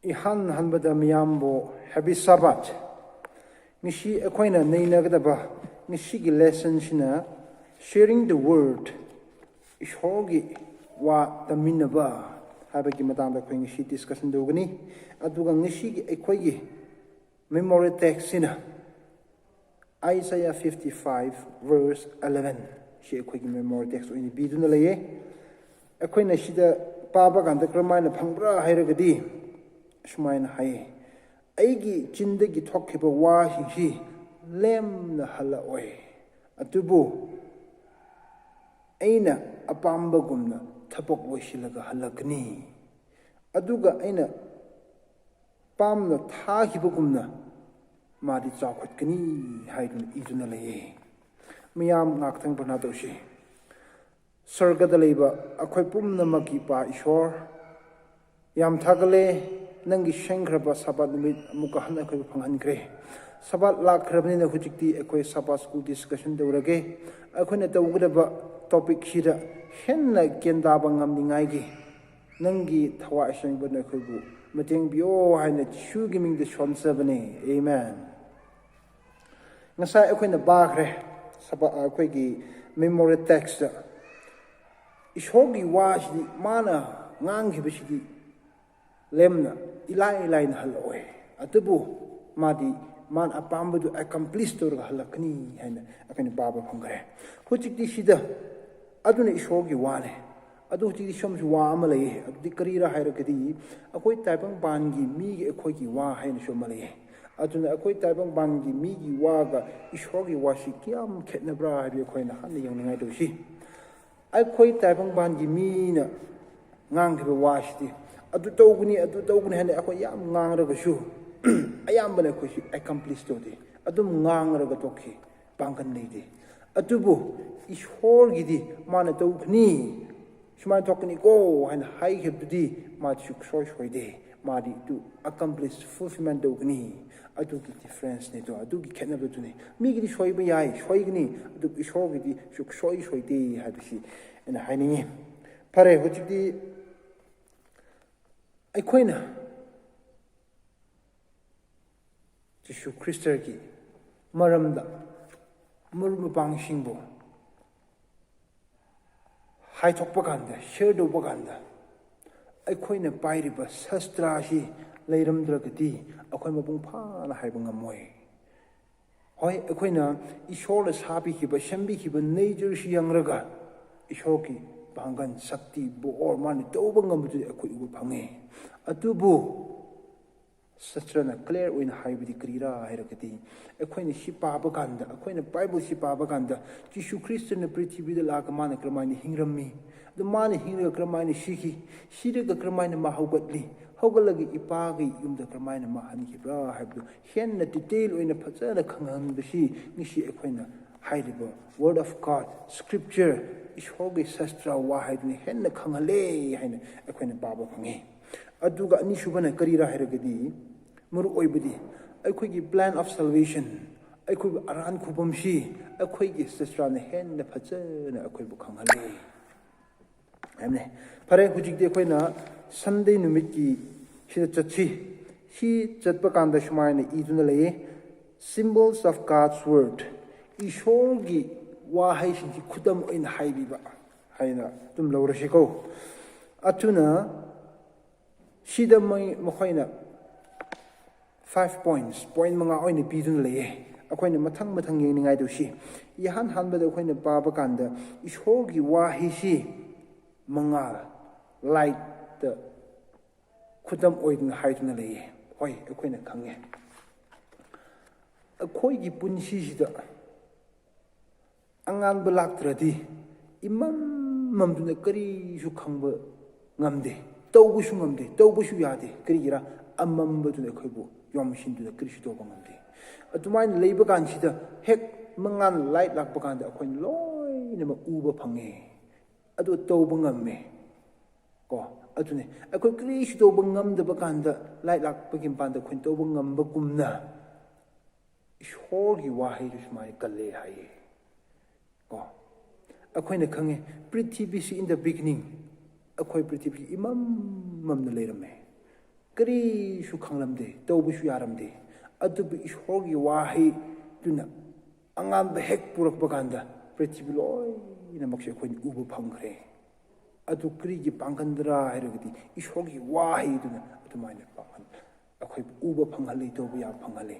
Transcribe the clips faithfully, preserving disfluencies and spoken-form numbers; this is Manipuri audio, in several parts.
ꯏꯍꯥꯟ ꯍꯥꯟꯕꯗ ꯃꯤꯌꯥꯝꯕꯨ Happy Sabbath꯫ ꯉꯁꯤ ꯑꯩꯈꯣꯏꯅ ꯅꯩꯅꯒꯗꯕ ꯉꯁꯤꯒꯤ lessonꯁꯤꯅ Sharing the Word, ꯏꯁꯣꯔꯒꯤ ꯋꯥ ꯇꯝꯃꯤꯟꯅꯕ ꯍꯥꯏꯕꯒꯤ ꯃꯇꯥꯡꯗ ꯑꯩꯈꯣꯏ ꯉꯁꯤ discussion ꯇꯧꯒꯅꯤ꯫ ꯑꯗꯨꯒ ꯉꯁꯤꯒꯤ ꯑꯩꯈꯣꯏꯒꯤ memory textꯁꯤꯅ Isaiah fifty five verse eleven ꯁꯤ ꯑꯩꯈꯣꯏꯒꯤ memory text ꯑꯣꯏꯅ ꯄꯤꯗꯨꯅ ꯂꯩꯌꯦ꯫ ꯑꯩꯈꯣꯏꯅ ꯁꯤꯗ ꯄꯥꯕ ꯀꯥꯟꯗ ꯀꯔꯝꯍꯥꯏꯅ ꯐꯪꯕ꯭ꯔꯥ ꯍꯥꯏꯔꯒꯗꯤ ꯑꯁꯨꯃꯥꯏꯅ ꯍꯥꯏꯌꯦ, "ꯑꯩꯒꯤ ꯆꯤꯟꯗꯒꯤ ꯊꯣꯛꯈꯤꯕ ꯋꯥꯁꯤꯡꯁꯤ ꯂꯦꯝꯅ ꯍꯜꯂꯛꯑꯣꯏ, ꯑꯗꯨꯕꯨ ꯑꯩꯅ ꯑꯄꯥꯝꯕꯒꯨꯝꯅ ꯊꯕꯛ ꯂꯣꯏꯁꯤꯜꯂꯒ ꯍꯜꯂꯛꯀꯅꯤ, ꯑꯗꯨꯒ ꯑꯩꯅ ꯄꯥꯝꯅ ꯊꯥꯈꯤꯕꯒꯨꯝꯅ ꯃꯥꯗꯤ ꯆꯥꯎꯈꯠꯀꯅꯤ" ꯍꯥꯏꯗꯨꯅ ꯏꯗꯨꯅ ꯂꯩꯌꯦ꯫ ꯃꯤꯌꯥꯝ ꯉꯥꯛꯇꯪ ꯄ꯭ꯔꯊꯅꯥ ꯇꯧꯁꯤ꯫ ꯁꯔꯒꯗ ꯂꯩꯕ ꯑꯩꯈꯣꯏ ꯄꯨꯝꯅꯃꯛꯀꯤ ꯏꯄꯥ ꯏꯁꯣꯔ, ꯌꯥꯝ ꯊꯥꯒꯠꯂꯦ, ꯅꯪꯒꯤ ꯁꯦꯡꯈ꯭ꯔꯕ ꯁꯥꯕꯥꯠ ꯅꯨꯃꯤꯠ ꯑꯃꯨꯛꯀ ꯍꯟꯅ ꯑꯩꯈꯣꯏꯕꯨ ꯐꯪꯍꯟꯈ꯭ꯔꯦ꯫ ꯁꯥꯕꯥꯠ ꯂꯥꯛꯈ꯭ꯔꯕꯅꯤꯅ ꯍꯧꯖꯤꯛꯇꯤ ꯑꯩꯈꯣꯏ ꯁꯥꯕꯥꯠ school discussion ꯇꯧꯔꯒꯦ꯫ ꯑꯩꯈꯣꯏꯅ ꯇꯧꯒꯗꯕ topicꯁꯤꯗ ꯍꯦꯟꯅ ꯒ꯭ꯌꯥꯟ ꯇꯥꯕ ꯉꯝꯅꯤꯡꯉꯥꯏꯒꯤ ꯅꯪꯒꯤ ꯊꯋꯥꯏ ꯑꯁꯦꯡꯕꯅ ꯑꯩꯈꯣꯏꯕꯨ ꯃꯇꯦꯡ ꯄꯤꯌꯣ ꯍꯥꯏꯅ ꯖꯤꯁꯨꯒꯤ ꯃꯤꯡꯗ ꯁꯣꯟꯖꯕꯅꯦ꯫ Amen꯫ ꯉꯁꯥꯏ ꯑꯩꯈꯣꯏꯅ ꯄꯥꯈ꯭ꯔꯦ, ꯁꯥꯕꯥꯠ, ꯑꯩꯈꯣꯏꯒꯤ memory textꯇ ꯏꯁꯣꯔꯒꯤ ꯋꯥꯁꯤꯗꯤ, ꯃꯥꯅ ꯉꯥꯡꯈꯤꯕꯁꯤꯗꯤ ꯂꯦꯝꯅ ꯏꯂꯥꯏ ꯂꯥꯏꯅ ꯍꯜꯂꯛꯑꯣꯏ, ꯑꯗꯨꯕꯨ ꯃꯥꯗꯤ ꯃꯥꯅ ꯑꯄꯥꯝꯕꯗꯨ accomplish ꯇꯧꯔꯒ ꯍꯜꯂꯛꯀꯅꯤ ꯍꯥꯏꯅ ꯑꯩꯈꯣꯏꯅ ꯄꯥꯕ ꯐꯪꯈ꯭ꯔꯦ꯫ ꯍꯧꯖꯤꯛꯇꯤ ꯁꯤꯗ ꯑꯗꯨꯅ ꯏꯁꯣꯔꯒꯤ ꯋꯥꯅꯦ꯫ ꯑꯗꯨ ꯍꯧꯖꯤꯛꯇꯤ ꯁꯣꯝꯁꯨ ꯋꯥ ꯑꯃ ꯂꯩꯌꯦ꯫ ꯑꯗꯨꯗꯤ ꯀꯔꯤꯔꯥ ꯍꯥꯏꯔꯒꯗꯤ, ꯑꯩꯈꯣꯏ ꯇꯥꯏꯕꯪꯄꯥꯟꯒꯤ ꯃꯤꯒꯤ ꯑꯩꯈꯣꯏꯒꯤ ꯋꯥ ꯍꯥꯏꯅꯁꯨ ꯑꯃ ꯂꯩꯌꯦ꯫ ꯑꯗꯨꯅ ꯑꯩꯈꯣꯏ ꯇꯥꯏꯕꯪꯄꯥꯟꯒꯤ ꯃꯤꯒꯤ ꯋꯥꯒ ꯏꯁꯣꯔꯒꯤ ꯋꯥꯁꯤ ꯀꯌꯥꯝ ꯈꯦꯠꯅꯕ꯭ꯔꯥ ꯍꯥꯏꯕꯗꯨ ꯑꯩꯈꯣꯏꯅ ꯍꯥꯟꯅ ꯌꯦꯡꯅꯤꯡꯉꯥꯏ ꯇꯧꯁꯤ꯫ ꯑꯩꯈꯣꯏ ꯇꯥꯏꯕꯪꯄꯥꯟꯒꯤ ꯃꯤꯅ ꯉꯥꯡꯈꯤꯕ ꯋꯥꯁꯤꯗꯤ, "ꯑꯗꯨ ꯇꯧꯒꯅꯤ, ꯑꯗꯨ ꯇꯧꯒꯅꯤ" ꯍꯥꯏꯅ ꯑꯩꯈꯣꯏ ꯌꯥꯝ ꯉꯥꯡꯔꯒꯁꯨ, ꯑꯌꯥꯝꯕꯅ ꯑꯩꯈꯣꯏꯁꯤ accomplish ꯇꯧꯗꯦ, ꯑꯗꯨꯝ ꯉꯥꯡꯔꯒ ꯇꯣꯛꯈꯤ, ꯄꯥꯡꯒꯜ ꯂꯩꯇꯦ꯫ ꯑꯗꯨꯕꯨ ꯏꯁꯣꯔꯒꯤꯗꯤ ꯃꯥꯅ ꯇꯧꯒꯅꯤ, ꯁꯨꯃꯥꯏꯅ ꯊꯣꯛꯀꯅꯤꯀꯣ ꯍꯥꯏꯅ ꯍꯥꯏꯈꯤꯕꯗꯨꯗꯤ ꯃꯥꯗꯤ ꯁꯨꯛꯁꯣꯏ ꯁꯣꯏꯗꯦ, ꯃꯥꯗꯤ ꯑꯗꯨ accomplish, fulfillment ꯇꯧꯒꯅꯤ꯫ ꯑꯗꯨꯒꯤ differenceꯅꯦ ꯑꯗꯣ, ꯑꯗꯨꯒꯤ ꯈꯦꯠꯅꯕꯗꯨꯅꯤ꯫ ꯃꯤꯒꯤꯗꯤ ꯁꯣꯏꯕ ꯌꯥꯏ, ꯁꯣꯏꯒꯅꯤ, ꯑꯗꯨꯕꯨ ꯏꯁꯣꯔꯒꯤꯗꯤ ꯁꯨꯛꯁꯣꯏ ꯁꯣꯏꯗꯦ ꯍꯥꯏꯕꯁꯤ ꯑꯩꯅ ꯍꯥꯏꯅꯤꯡꯉꯤ꯫ ꯐꯔꯦ, ꯍꯧꯖꯤꯛꯇꯤ ꯑꯩꯈꯣꯏꯅ ꯌꯤꯁꯨ ꯈ꯭ꯔꯤꯁꯇꯒꯤ ꯃꯔꯝꯗ ꯃꯔꯨꯞ ꯃꯄꯥꯡꯁꯤꯡꯕꯨ ꯍꯥꯏꯊꯣꯛꯄ ꯀꯥꯟꯗ, ꯁꯤꯌꯔ ꯇꯧꯕ ꯀꯥꯟꯗ, ꯑꯩꯈꯣꯏꯅ ꯄꯥꯏꯔꯤꯕ ꯁꯁꯇ꯭ꯔꯥꯁꯤ ꯂꯩꯔꯝꯗ꯭ꯔꯒꯗꯤ ꯑꯩꯈꯣꯏ ꯃꯄꯨꯡ ꯐꯥꯅ ꯍꯥꯏꯕ ꯉꯝꯃꯣꯏ꯫ ꯍꯣꯏ, ꯑꯩꯈꯣꯏꯅ ꯏꯁꯣꯔꯅ ꯁꯥꯕꯤꯈꯤꯕ, ꯁꯦꯝꯕꯤꯈꯤꯕ ꯅꯦꯆꯔꯁꯤ ꯌꯦꯡꯂꯒ ꯏꯁꯣꯔꯒꯤ ꯄꯥꯡꯒꯜ, ꯁꯛꯇꯤ, ꯕꯣꯔ ꯃꯥꯅ ꯇꯧꯕ ꯉꯝꯕꯗꯨꯗꯤ ꯑꯩꯈꯣꯏ ꯎꯕ ꯐꯪꯉꯦ꯫ ꯑꯗꯨꯕꯨ ꯁꯁꯇ꯭ꯔꯅ ꯀ꯭ꯂꯤꯌꯥꯔ ꯑꯣꯏꯅ ꯍꯥꯏꯕꯗꯤ ꯀꯔꯤꯔꯥ ꯍꯥꯏꯔꯒꯗꯤ, ꯑꯩꯈꯣꯏꯅ ꯁꯤ ꯄꯥꯕ ꯀꯥꯟꯗ, ꯑꯩꯈꯣꯏꯅ ꯕꯥꯏꯕꯜꯁꯤ ꯄꯥꯕ ꯀꯥꯟꯗ, ꯖꯤꯁꯨ ꯈ꯭ꯔꯤꯁꯇꯅ ꯄ꯭ꯔꯤꯊꯤꯕꯤꯗ ꯂꯥꯛꯑꯒ ꯃꯥꯅ ꯀꯔꯝꯍꯥꯏꯅ ꯍꯤꯡꯔꯝꯃꯤ, ꯑꯗꯨ ꯃꯥꯅ ꯍꯤꯡꯂꯒ ꯀꯔꯝꯍꯥꯏꯅ ꯁꯤꯈꯤ, ꯁꯤꯔꯒ ꯀꯔꯝꯍꯥꯏꯅ ꯃꯥ ꯍꯧꯒꯠꯂꯤ, ꯍꯧꯒꯠꯂꯒ ꯏꯄꯥꯒꯤ ꯌꯨꯝꯗ ꯀꯔꯝꯍꯥꯏꯅ ꯃꯥ ꯍꯟꯈꯤꯕ꯭ꯔꯥ ꯍꯥꯏꯕꯗꯨ ꯍꯦꯟꯅ ꯗꯤꯇꯦꯜ ꯑꯣꯏꯅ ꯐꯖꯅ ꯈꯪꯍꯟꯕꯁꯤ ꯉꯁꯤ ꯑꯩꯈꯣꯏꯅ ꯍꯥꯏꯔꯤꯕ Word of God, Scripture, ꯏꯁꯣꯔꯒꯤ ꯁꯁꯇ꯭ꯔ ꯋꯥ ꯍꯥꯏꯗꯨꯅ ꯍꯦꯟꯅ ꯈꯪꯍꯜꯂꯦ ꯍꯥꯏꯅ ꯑꯩꯈꯣꯏꯅ ꯄꯥꯕ ꯐꯪꯉꯤ꯫ ꯑꯗꯨꯒ ꯑꯅꯤꯁꯨꯕꯅ ꯀꯔꯤꯔꯥ ꯍꯥꯏꯔꯒꯗꯤ, ꯃꯔꯨ ꯑꯣꯏꯕꯗꯤ ꯑꯩꯈꯣꯏꯒꯤ plan of salvation, ꯑꯩꯈꯣꯏꯕꯨ ꯑꯔꯥꯟ ꯈꯨꯕꯝꯁꯤ ꯑꯩꯈꯣꯏꯒꯤ ꯁꯁꯇ꯭ꯔꯅ ꯍꯦꯟꯅ ꯐꯖꯅ ꯑꯩꯈꯣꯏꯕꯨ ꯈꯪꯍꯜꯂꯦ ꯍꯥꯏꯕꯅꯤ꯫ ꯐꯔꯦ, ꯍꯧꯖꯤꯛꯇꯤ ꯑꯩꯈꯣꯏꯅ ꯁꯟꯗꯦ ꯅꯨꯃꯤꯠꯀꯤ ꯁꯤꯗ ꯆꯠꯁꯤ꯫ ꯁꯤ ꯆꯠꯄ ꯀꯥꯟꯗ ꯁꯨꯃꯥꯏꯅ ꯏꯗꯨꯅ ꯂꯩꯌꯦ, Symbols of God's Word, ꯏꯁꯣꯔꯒꯤ ꯋꯥꯍꯩꯁꯤꯡꯁꯤ ꯈꯨꯗꯝ ꯑꯣꯏꯅ ꯍꯥꯏꯕꯤꯕ ꯍꯥꯏꯅ ꯑꯗꯨꯝ ꯂꯧꯔꯁꯤꯀꯣ꯫ ꯑꯗꯨꯅ ꯁꯤꯗ ꯃꯣꯏ, ꯃꯈꯣꯏꯅ five points, point ꯃꯉꯥ ꯑꯣꯏꯅ ꯄꯤꯗꯨꯅ ꯂꯩꯌꯦ꯫ ꯑꯩꯈꯣꯏꯅ ꯃꯊꯪ ꯃꯊꯪ ꯌꯦꯡꯅꯤꯡꯉꯥꯏ ꯇꯧꯁꯤ꯫ ꯏꯍꯥꯟ ꯍꯥꯟꯕꯗ ꯑꯩꯈꯣꯏꯅ ꯄꯥꯕ ꯀꯥꯟꯗ ꯏꯁꯣꯔꯒꯤ ꯋꯥꯍꯩꯁꯤ ꯃꯉꯥꯜ, ꯂꯥꯏꯠꯇ ꯈꯨꯗꯝ ꯑꯣꯏꯗꯨꯅ ꯍꯥꯏꯗꯨꯅ ꯂꯩꯌꯦ꯫ ꯍꯣꯏ, ꯑꯩꯈꯣꯏꯅ ꯈꯪꯉꯦ꯫ ꯑꯩꯈꯣꯏꯒꯤ ꯄꯨꯟꯁꯤꯁꯤꯗ ꯑꯉꯥꯟꯕ ꯂꯥꯛꯇ꯭ꯔꯗꯤ ꯏꯃꯝ ꯃꯝꯗꯨꯅ ꯀꯔꯤꯁꯨ ꯈꯪꯕ ꯉꯝꯗꯦ, ꯇꯧꯕꯁꯨ ꯉꯝꯗꯦ, ꯇꯧꯕꯁꯨ ꯌꯥꯗꯦ꯫ ꯀꯔꯤꯒꯤꯔꯥ? ꯑꯃꯝꯕꯗꯨꯅ ꯑꯩꯈꯣꯏꯕꯨ ꯌꯣꯝꯁꯤꯟꯗꯨꯅ ꯀꯔꯤꯁꯨ ꯇꯧꯕ ꯉꯝꯗꯦ꯫ ꯑꯗꯨꯃꯥꯏꯅ ꯂꯩꯕ ꯀꯥꯟꯁꯤꯗ ꯍꯦꯛ ꯃꯉꯥꯜ, ꯂꯥꯏꯠ ꯂꯥꯛꯄ ꯀꯥꯟꯗ ꯑꯩꯈꯣꯏꯅ ꯂꯣꯏꯅꯃꯛ ꯎꯕ ꯐꯪꯉꯦ, ꯑꯗꯨ ꯇꯧꯕ ꯉꯝꯃꯦ꯫ ꯀꯣ, ꯑꯗꯨꯅꯦ, ꯑꯩꯈꯣꯏ ꯀꯔꯤꯁꯨ ꯇꯧꯕ ꯉꯝꯗꯕ ꯀꯥꯟꯗ ꯂꯥꯏꯠ ꯂꯥꯛꯄꯒꯤ ꯃꯄꯥꯟꯗ ꯑꯩꯈꯣꯏꯅ ꯇꯧꯕ ꯉꯝꯕꯒꯨꯝꯅ ꯏꯁꯣꯔꯒꯤ ꯋꯥꯍꯩꯗꯨ ꯁꯨꯃꯥꯏꯅ ꯀꯜꯂꯦ ꯍꯥꯏꯌꯦ꯫ ꯀꯣ, ꯑꯩꯈꯣꯏꯅ ꯈꯪꯉꯦ, ꯄ꯭ꯔꯤꯊꯤꯕꯤꯁꯤ in the beginning, ꯑꯩꯈꯣꯏ ꯄ꯭ꯔꯤꯊꯤꯕꯤ ꯏꯃꯝ ꯃꯝꯅ ꯂꯩꯔꯝꯃꯦ, ꯀꯔꯤꯁꯨ ꯈꯪꯂꯝꯗꯦ, ꯇꯧꯕꯁꯨ ꯌꯥꯔꯝꯗꯦ꯫ ꯑꯗꯨꯕꯨ ꯏꯁꯣꯔꯒꯤ ꯋꯥꯍꯩꯗꯨꯅ ꯑꯉꯥꯟꯕ ꯍꯦꯛ ꯄꯨꯔꯛꯄ ꯀꯥꯟꯗ ꯄ꯭ꯔꯤꯊꯤꯕꯤ ꯂꯣꯏꯅꯃꯛꯁꯦ ꯑꯩꯈꯣꯏꯅ ꯎꯕ ꯐꯪꯈ꯭ꯔꯦ꯫ ꯑꯗꯨ ꯀꯔꯤꯒꯤ ꯄꯥꯡꯒꯟꯗ꯭ꯔꯥ ꯍꯥꯏꯔꯒꯗꯤ ꯏꯁꯣꯔꯒꯤ ꯋꯥꯍꯩꯗꯨꯅ ꯑꯗꯨꯃꯥꯏꯅ ꯄꯥꯡꯒꯟ ꯑꯩꯈꯣꯏꯕꯨ ꯎꯕ ꯐꯪꯍꯜꯂꯤ, ꯇꯧꯕ ꯌꯥꯝ ꯐꯪꯍꯜꯂꯤ꯫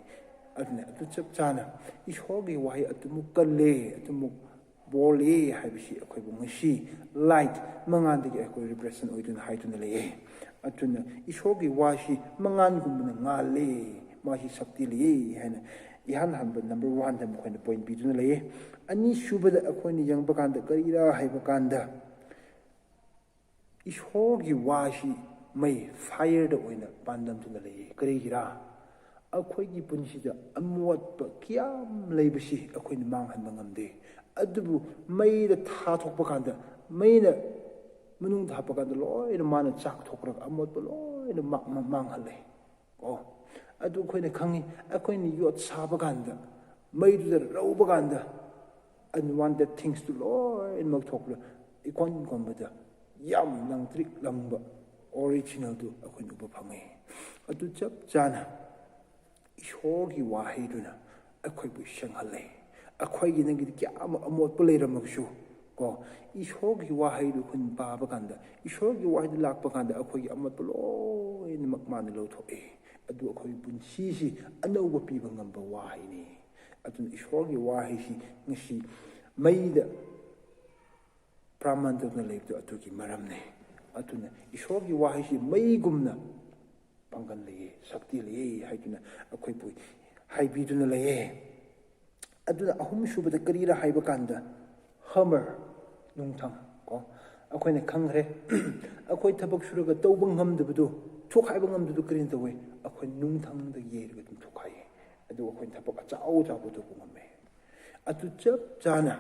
ꯑꯗꯨꯅ ꯑꯗꯨ ꯆꯞ ꯆꯥꯅ ꯏꯁꯣꯔꯒꯤ ꯋꯥꯍꯩ ꯑꯗꯨꯃꯨꯛ ꯀꯜꯂꯦ, ꯑꯗꯨꯃꯨꯛ ꯕꯣꯜꯂꯦ ꯍꯥꯏꯕꯁꯤ ꯑꯩꯈꯣꯏꯕꯨ ꯉꯁꯤ ꯂꯥꯏꯠ ꯃꯉꯥꯟꯗꯒꯤ ꯑꯩꯈꯣꯏ ꯔꯤꯐ꯭ꯂꯦꯛꯁꯟ ꯑꯣꯏꯗꯨꯅ ꯍꯥꯏꯗꯨꯅ ꯂꯩꯌꯦ꯫ ꯑꯗꯨꯅ ꯏꯁꯣꯔꯒꯤ ꯋꯥꯁꯤ ꯃꯉꯥꯟꯒꯨꯝꯕꯅ ꯉꯥꯜꯂꯦ, ꯃꯥꯁꯤ ꯁꯛꯇꯤ ꯂꯩꯌꯦ ꯍꯥꯏꯅ ꯏꯍꯥꯟ ꯍꯥꯟꯕ ꯅꯝꯕꯔ ꯋꯥꯟꯗ ꯃꯈꯣꯏꯅ ꯄꯣꯏꯟ ꯄꯤꯗꯨꯅ ꯂꯩꯌꯦ꯫ ꯑꯅꯤꯁꯨꯕꯗ ꯑꯩꯈꯣꯏꯅ ꯌꯦꯡꯕ ꯀꯥꯟꯗ ꯀꯔꯤꯔꯥ ꯍꯥꯏꯕ ꯀꯥꯟꯗ ꯏꯁꯣꯔꯒꯤ ꯋꯥꯁꯤ ꯃꯩ, ꯐꯥꯏꯌꯔꯗ ꯑꯣꯏꯅ ꯄꯥꯟꯗꯝꯗꯨꯅ ꯂꯩꯌꯦ꯫ ꯀꯔꯤꯒꯤꯔꯥ? ꯑꯩꯈꯣꯏꯒꯤ ꯄꯨꯟꯁꯤꯗ ꯑꯃꯣꯠꯄ ꯀꯌꯥꯝ ꯂꯩꯕꯁꯤ ꯑꯩꯈꯣꯏꯅ ꯃꯥꯡꯍꯟꯕ ꯉꯝꯗꯦ꯫ ꯑꯗꯨꯕꯨ ꯃꯩꯗ ꯊꯥꯊꯣꯛꯄ ꯀꯥꯟꯗ, ꯃꯩꯅ ꯃꯅꯨꯡꯗ ꯍꯥꯞꯄ ꯀꯥꯟꯗ ꯂꯣꯏꯅ ꯃꯥꯅ ꯆꯥꯛꯊꯣꯛꯈ꯭ꯔꯒ ꯑꯃꯣꯠꯄ ꯂꯣꯏꯅ ꯃꯥ-, ꯃꯥ-, ꯃꯥꯡꯍꯜꯂꯦ꯫ ꯑꯣ, ꯑꯗꯨ ꯑꯩꯈꯣꯏꯅ ꯈꯪꯉꯤ꯫ ꯑꯩꯈꯣꯏꯅ ꯌꯣꯠ ꯁꯥꯕ ꯀꯥꯟꯗ, ꯃꯩꯗꯨꯗ ꯔꯧꯕ ꯀꯥꯟꯗ, unwanted thingsꯇꯨ ꯂꯣꯏꯅꯃꯛ ꯊꯣꯛꯂ ꯏꯀꯣꯟ ꯀꯣꯟꯕꯗ ꯌꯥꯝ ꯂꯪꯇ꯭ꯔꯤꯛ ꯂꯪꯕ originalꯗꯨ ꯑꯩꯈꯣꯏꯅ ꯎꯕ ꯐꯪꯉꯤ꯫ ꯑꯗꯨ ꯆꯞ ꯆꯥꯅ ꯏꯁꯣꯔꯒꯤ ꯋꯥꯍꯩꯗꯨꯅ ꯑꯩꯈꯣꯏꯕꯨ ꯁꯦꯡꯍꯜꯂꯦ꯫ ꯑꯩꯈꯣꯏꯒꯤ ꯅꯪꯒꯤꯗꯤ ꯀꯌꯥ ꯑꯃ ꯑꯃꯣꯠꯄ ꯂꯩꯔꯝꯃꯒꯁꯨ, ꯀꯣ, ꯏꯁꯣꯔꯒꯤ ꯋꯥꯍꯩꯗꯨ ꯑꯩꯈꯣꯏꯅ ꯄꯥꯕ ꯀꯥꯟꯗ, ꯏꯁꯣꯔꯒꯤ ꯋꯥꯍꯩꯗꯨ ꯂꯥꯛꯄ ꯀꯥꯟꯗ ꯑꯩꯈꯣꯏꯒꯤ ꯑꯃꯣꯠꯄ ꯂꯣꯏꯅꯃꯛ ꯃꯥꯅ ꯂꯧꯊꯣꯛꯑꯦ꯫ ꯑꯗꯨ ꯑꯩꯈꯣꯏꯒꯤ ꯄꯨꯟꯁꯤꯁꯤ ꯑꯅꯧꯕ ꯄꯤꯕ ꯉꯝꯕ ꯋꯥꯍꯩꯅꯤ꯫ ꯑꯗꯨꯅ ꯏꯁꯣꯔꯒꯤ ꯋꯥꯍꯩꯁꯤ ꯉꯁꯤ ꯃꯩꯗ ꯄ꯭ꯔꯃꯥꯟ ꯇꯧꯗꯨꯅ ꯂꯩꯕꯗꯨ ꯑꯗꯨꯒꯤ ꯃꯔꯝꯅꯤ꯫ ꯑꯗꯨꯅ ꯏꯁꯣꯔꯒꯤ ꯋꯥꯍꯩꯁꯤ ꯃꯩꯒꯨꯝꯅ ꯄꯥꯡꯒꯜ ꯂꯩꯌꯦ, ꯁꯛꯇꯤ ꯂꯩꯌꯦ ꯍꯥꯏꯗꯨꯅ ꯑꯩꯈꯣꯏꯕꯨ ꯍꯥꯏꯕꯤꯗꯨꯅ ꯂꯩꯌꯦ꯫ ꯑꯗꯨꯅ ꯑꯍꯨꯝꯁꯨꯕꯗ ꯀꯔꯤꯔꯥ ꯍꯥꯏꯕ ꯀꯥꯟꯗ, ꯍꯃꯔ, ꯅꯨꯡꯊꯪ, ꯀꯣ, ꯑꯩꯈꯣꯏꯅ ꯈꯪꯈ꯭ꯔꯦ꯫ ꯑꯩꯈꯣꯏ ꯊꯕꯛ ꯁꯨꯔꯒ ꯇꯧꯕ ꯉꯝꯗꯕꯗꯨ, ꯊꯣꯛꯍꯥꯏꯕ ꯉꯝꯗꯕꯗꯨ ꯀꯔꯤꯅ ꯇꯧꯋꯦ? ꯑꯩꯈꯣꯏ ꯅꯨꯡꯊꯪꯗ ꯌꯩꯔꯒ ꯑꯗꯨꯝ ꯊꯣꯛꯍꯥꯏꯌꯦ꯫ ꯑꯗꯨꯒ ꯑꯩꯈꯣꯏꯅ ꯊꯕꯛ ꯑꯆꯧ ꯑꯆꯧꯕ ꯇꯧꯕ ꯉꯝꯃꯦ꯫ ꯑꯗꯨ ꯆꯞ ꯆꯥꯅ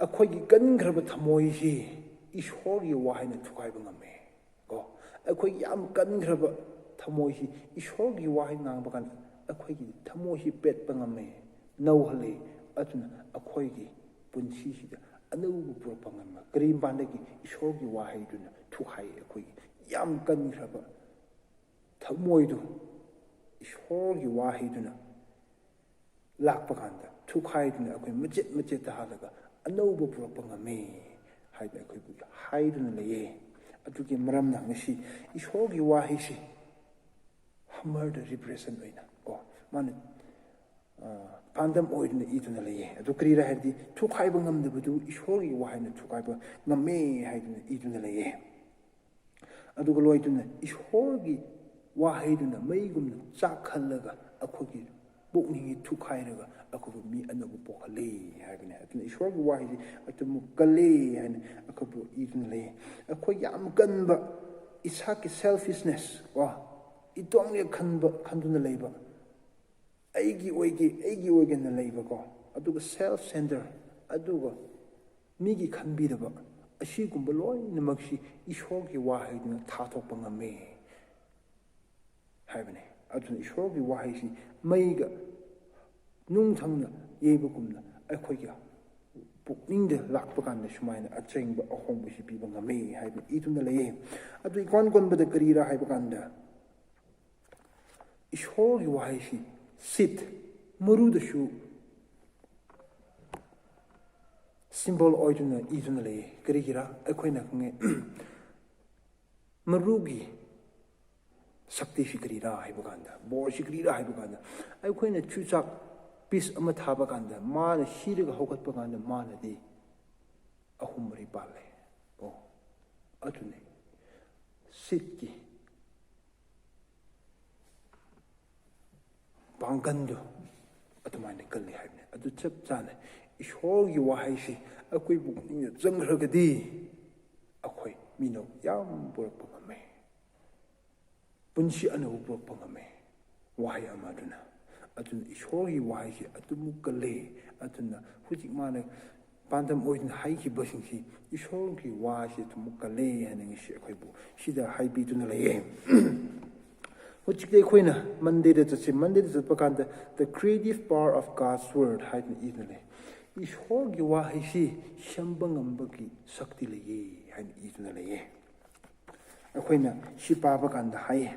ꯑꯩꯈꯣꯏꯒꯤ ꯀꯟꯈ꯭ꯔꯕ ꯊꯃꯣꯏꯁꯤ ꯏꯁꯣꯔꯒꯤ ꯋꯥꯍꯩꯅ ꯊꯨꯒꯥꯏꯕ ꯉꯝꯃꯦ꯫ ꯀꯣ, ꯑꯩꯈꯣꯏꯒꯤ ꯌꯥꯝ ꯀꯟꯈ꯭ꯔꯕ ꯊꯃꯣꯏꯁꯤ ꯏꯁꯣꯔꯒꯤ ꯋꯥꯍꯩ ꯉꯥꯡꯕ ꯀꯥꯟꯗ ꯑꯩꯈꯣꯏꯒꯤ ꯊꯃꯣꯏꯁꯤ ꯄꯦꯠꯄ ꯉꯝꯃꯦ, ꯅꯧꯍꯜꯂꯦ꯫ ꯑꯗꯨꯅ ꯑꯩꯈꯣꯏꯒꯤ ꯄꯨꯟꯁꯤꯁꯤꯗ ꯑꯅꯧꯕ ꯄꯨꯔꯛꯄ ꯉꯝꯕ ꯀꯔꯤ ꯃꯄꯥꯟꯗꯒꯤ? ꯏꯁꯣꯔꯒꯤ ꯋꯥꯍꯩꯗꯨꯅ ꯊꯨꯒꯥꯏ꯫ ꯑꯩꯈꯣꯏꯒꯤ ꯌꯥꯝ ꯀꯟꯈ꯭ꯔꯕ ꯊꯃꯣꯏꯗꯨ ꯏꯁꯣꯔꯒꯤ ꯋꯥꯍꯩꯗꯨꯅ ꯂꯥꯛꯄ ꯀꯥꯟꯗ ꯊꯨꯈꯥꯏꯗꯨꯅ ꯑꯩꯈꯣꯏ ꯃꯆꯦꯠ ꯃꯆꯦꯠꯇ ꯍꯥꯜꯂꯒ ꯑꯅꯧꯕ ꯄꯨꯔꯛꯄ ꯉꯝꯃꯦ ꯍꯥꯏꯗꯅ ꯑꯩꯈꯣꯏꯕꯨ ꯍꯥꯏꯗꯨꯅ ꯂꯩꯌꯦ꯫ ꯑꯗꯨꯒꯤ ꯃꯔꯝꯅ ꯉꯁꯤ ꯏꯁꯣꯔꯒꯤ ꯋꯥꯍꯩꯁꯤ ꯍꯃꯔꯗ ꯔꯤꯄ꯭ꯔꯦꯖꯦꯟ ꯑꯣꯏꯅ ꯀꯣ ꯃꯥꯅ ꯄꯥꯟꯗꯝ ꯑꯣꯏꯗꯨꯅ ꯏꯗꯨꯅ ꯂꯩꯌꯦ꯫ ꯑꯗꯨ ꯀꯔꯤꯔ ꯍꯥꯏꯔꯗꯤ ꯊꯨꯈꯥꯏꯕ ꯉꯝꯗꯕꯗꯨ ꯏꯁꯣꯔꯒꯤ ꯋꯥꯍꯩꯅ ꯊꯨꯈꯥꯏꯕ ꯉꯝꯃꯦ ꯍꯥꯏꯗꯨꯅ ꯏꯗꯨꯅ ꯂꯩꯌꯦ꯫ ꯑꯗꯨꯒ ꯂꯣꯏꯗꯨꯅ ꯏꯁꯣꯔꯒꯤ ꯋꯥꯍꯩꯗꯨꯅ ꯃꯩꯒꯨꯝꯅ ꯆꯥꯛꯍꯜꯂꯒ ꯑꯩꯈꯣꯏꯒꯤ ꯄꯨꯛꯅꯤꯡꯒꯤ ꯊꯨꯈꯥꯏꯔꯒ ꯑꯩꯈꯣꯏꯕꯨ ꯃꯤ ꯑꯅꯧꯕ ꯄꯣꯛꯍꯜꯂꯦ ꯍꯥꯏꯕꯅꯦ꯫ ꯑꯗꯨꯅ ꯏꯁꯣꯔꯒꯤ ꯋꯥꯍꯩꯁꯤ ꯑꯗꯨꯃꯛ ꯀꯜꯂꯦ ꯍꯥꯏꯅ ꯑꯩꯈꯣꯏꯕꯨ ꯏꯗꯨꯅ ꯂꯩ꯫ ꯑꯩꯈꯣꯏ ꯌꯥꯝ ꯀꯟꯕ ꯏꯁꯥꯒꯤ ꯁꯦꯜꯐꯤꯁꯅꯦꯁ ꯀꯣ ꯏꯇꯣꯝꯒꯤ ꯈꯟꯕ ꯈꯟꯗꯨꯅ ꯂꯩꯕ ꯑꯩꯒꯤ ꯑꯣꯏꯒꯦ ꯑꯩꯒꯤ ꯑꯣꯏꯒꯦꯅ ꯂꯩꯕꯀꯣ ꯑꯗꯨꯒ ꯁꯦꯜꯐ ꯁꯦꯟꯇꯔ ꯑꯗꯨꯒ ꯃꯤꯒꯤ ꯈꯟꯕꯤꯗꯕ ꯑꯁꯤꯒꯨꯝꯕ ꯂꯣꯏꯅꯃꯛꯁꯤ ꯏꯁꯣꯔꯒꯤ ꯋꯥꯍꯩꯗꯨꯅ ꯊꯥꯊꯣꯛꯄ ꯉꯝꯃꯦ ꯍꯥꯏꯕꯅꯤ꯫ ꯑꯗꯨꯅ ꯏꯁꯣꯔꯒꯤ ꯋꯥꯍꯩꯁꯤ ꯃꯩꯒ ꯅꯨꯡꯊꯪꯅ ꯌꯩꯕꯒꯨꯝꯅ ꯑꯩꯈꯣꯏꯒꯤ ꯄꯨꯛꯅꯤꯡꯗ ꯂꯥꯛꯄ ꯀꯥꯟꯗ ꯁꯨꯃꯥꯏꯅ ꯑꯆꯦꯡꯕ ꯑꯍꯣꯡꯕꯁꯤ ꯄꯤꯕ ꯉꯝꯃꯦ ꯍꯥꯏꯕ ꯏꯗꯨꯅ ꯂꯩꯌꯦ꯫ ꯑꯗꯨ ꯏꯀꯣꯟ ꯀꯣꯟꯕꯗ ꯀꯔꯤꯔꯥ ꯍꯥꯏꯕ ꯀꯥꯟꯗ ꯏꯁꯣꯔꯒꯤ ꯋꯥꯍꯩꯁꯤ ꯁꯤꯠ ꯃꯔꯨꯗꯁꯨ ꯁꯤꯝꯕꯣꯜ ꯑꯣꯏꯗꯨꯅ ꯏꯗꯨꯅ ꯂꯩꯌꯦ꯫ ꯀꯔꯤꯒꯤꯔꯥ ꯑꯩꯈꯣꯏꯅ ꯈꯪꯉꯦ ꯃꯔꯨꯒꯤ ꯁꯛꯇꯤꯁꯤ ꯀꯔꯤꯔꯥ ꯍꯥꯏꯕ ꯀꯥꯟꯗ ꯕꯣꯔꯁꯤ ꯀꯔꯤꯔꯥ ꯍꯥꯏꯕ ꯀꯥꯟꯗ ꯑꯩꯈꯣꯏꯅ ꯆꯨꯖꯥꯛ ꯄꯤꯁ ꯑꯃ ꯊꯥꯕ ꯀꯥꯟꯗ ꯃꯥꯅ ꯁꯤꯔꯒ ꯍꯧꯒꯠꯄ ꯀꯥꯟꯗ ꯃꯥꯅꯗꯤ ꯑꯍꯨꯝ ꯃꯔꯤ ꯄꯥꯜꯂꯦ꯫ ꯑꯣ ꯑꯗꯨꯅꯤ ꯁꯤꯠꯀꯤ ꯄꯥꯡꯒꯟꯗꯨ ꯑꯗꯨꯃꯥꯏꯅ ꯀꯜꯂꯤ ꯍꯥꯏꯕꯅꯤ꯫ ꯑꯗꯨ ꯆꯞ ꯆꯥꯅ ꯏꯁꯣꯔꯒꯤ ꯋꯥꯍꯩꯁꯤ ꯑꯩꯈꯣꯏ ꯄꯨꯛꯅꯤꯡꯗ ꯆꯪꯈ꯭ꯔꯒꯗꯤ ꯑꯩꯈꯣꯏ ꯃꯤꯅꯧ ꯌꯥꯝ ꯄꯨꯔꯛꯄ ꯉꯝꯃꯦ꯫ ꯄꯨꯟꯁꯤ ꯑꯅꯧꯕ ꯄꯨꯔꯛꯄ ꯉꯝꯃꯦ꯫ ꯋꯥꯍꯩ ꯑꯃꯗꯨꯅ ꯑꯗꯨꯅ ꯏꯁꯣꯔꯒꯤ ꯋꯥꯍꯩꯁꯤ ꯑꯗꯨꯃꯨꯛ ꯀꯜꯂꯦ꯫ ꯑꯗꯨꯅ ꯍꯧꯖꯤꯛ ꯃꯥꯅ ꯄꯥꯟꯗꯝ ꯑꯣꯏꯗꯨꯅ ꯍꯥꯏꯈꯤꯕꯁꯤꯡꯁꯤ ꯏꯁꯣꯔꯒꯤ ꯋꯥꯁꯤ ꯑꯗꯨꯃꯨꯛ ꯀꯜꯂꯦ ꯍꯥꯏꯅ ꯉꯁꯤ ꯑꯩꯈꯣꯏꯕꯨ ꯁꯤꯗ ꯍꯥꯏꯕꯤꯗꯨꯅ ꯂꯩꯌꯦ꯫ ꯍꯧꯖꯤꯛꯇꯤ ꯑꯩꯈꯣꯏꯅ ꯃꯟꯗꯦꯗ ꯆꯠꯁꯤ꯫ ꯃꯟꯗꯦꯗ ꯆꯠꯄ ꯀꯥꯟꯗ The Creative Power of God's Word ꯍꯥꯏꯗꯅ ꯏꯗꯨꯅ ꯂꯩ꯫ ꯏꯁꯣꯔꯒꯤ ꯋꯥꯍꯩꯁꯤ ꯁꯦꯝꯕ ꯉꯝꯕꯒꯤ ꯁꯛꯇꯤ ꯂꯩꯌꯦ ꯍꯥꯏꯅ ꯏꯗꯨꯅ ꯂꯩꯌꯦ꯫ ꯑꯩꯈꯣꯏꯅ ꯁꯤ ꯄꯥꯕ ꯀꯥꯟꯗ ꯍꯥꯏꯌꯦ,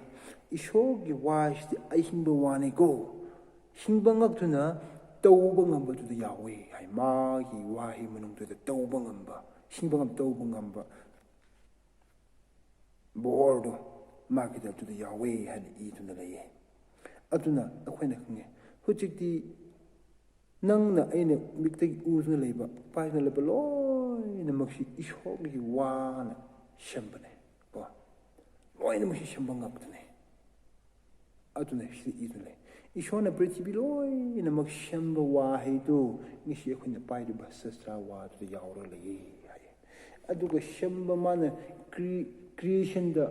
ꯏꯁꯣꯔꯒꯤ ꯋꯥꯁꯤꯗꯤ ꯑꯍꯤꯡꯕ ꯋꯥꯅꯤꯀꯣ, ꯍꯤꯡꯕ ꯉꯛꯇꯨꯅ ꯇꯧꯕ ꯉꯝꯕꯗꯨꯗ ꯌꯥꯎꯋꯦ ꯍꯥꯏ꯫ ꯃꯥꯒꯤ ꯋꯥꯍꯩ ꯃꯅꯨꯡꯗꯨꯗ ꯇꯧꯕ ꯉꯝꯕ, ꯍꯤꯡꯕ ꯉꯝ ꯇꯧꯕ ꯉꯝꯕ ꯕꯣꯔꯗꯣ ꯃꯥꯒꯤꯗ ꯑꯗꯨꯗ ꯌꯥꯎꯋꯦ ꯍꯥꯏꯅ ꯏꯗꯨꯅ ꯂꯩꯌꯦ꯫ ꯑꯗꯨꯅ ꯑꯩꯈꯣꯏꯅ ꯈꯪꯉꯦ, ꯍꯧꯖꯤꯛꯇꯤ ꯅꯪꯅ ꯑꯩꯅ ꯃꯤꯛꯇꯒꯤ ꯎꯗꯨꯅ ꯂꯩꯕ, ꯄꯥꯏꯗꯨꯅ ꯂꯩꯕ ꯂꯣꯏꯅꯃꯛꯁꯤ ꯏꯁꯣꯔꯒꯤ ꯋꯥꯅ ꯁꯦꯝꯕꯅꯦ ꯀꯣ꯫ ꯂꯣꯏꯅꯃꯛꯁꯤ ꯁꯦꯝꯕ ꯉꯥꯛꯇꯅꯦ꯫ ꯑꯗꯨꯅ ꯁꯤꯗ ꯏꯗꯨꯅ ꯂꯩ꯫ ꯏꯁꯣꯔꯅ ꯄ꯭ꯔꯤꯊꯤꯕꯤ ꯂꯣꯏꯅꯃꯛ ꯁꯦꯝꯕ ꯋꯥꯍꯩꯗꯨ ꯉꯁꯤ ꯑꯩꯈꯣꯏꯅ ꯄꯥꯏꯔꯤꯕ ꯁꯥꯁꯇ꯭ꯔ ꯋꯥꯗꯨꯗ ꯌꯥꯎꯔ ꯂꯩꯌꯦ ꯍꯥꯏꯌꯦ꯫ ꯑꯗꯨꯒ ꯁꯦꯝꯕ ꯃꯥꯅ ꯀ꯭ꯔꯤ-, ꯀ꯭ꯔꯤꯌꯦꯁꯟꯗ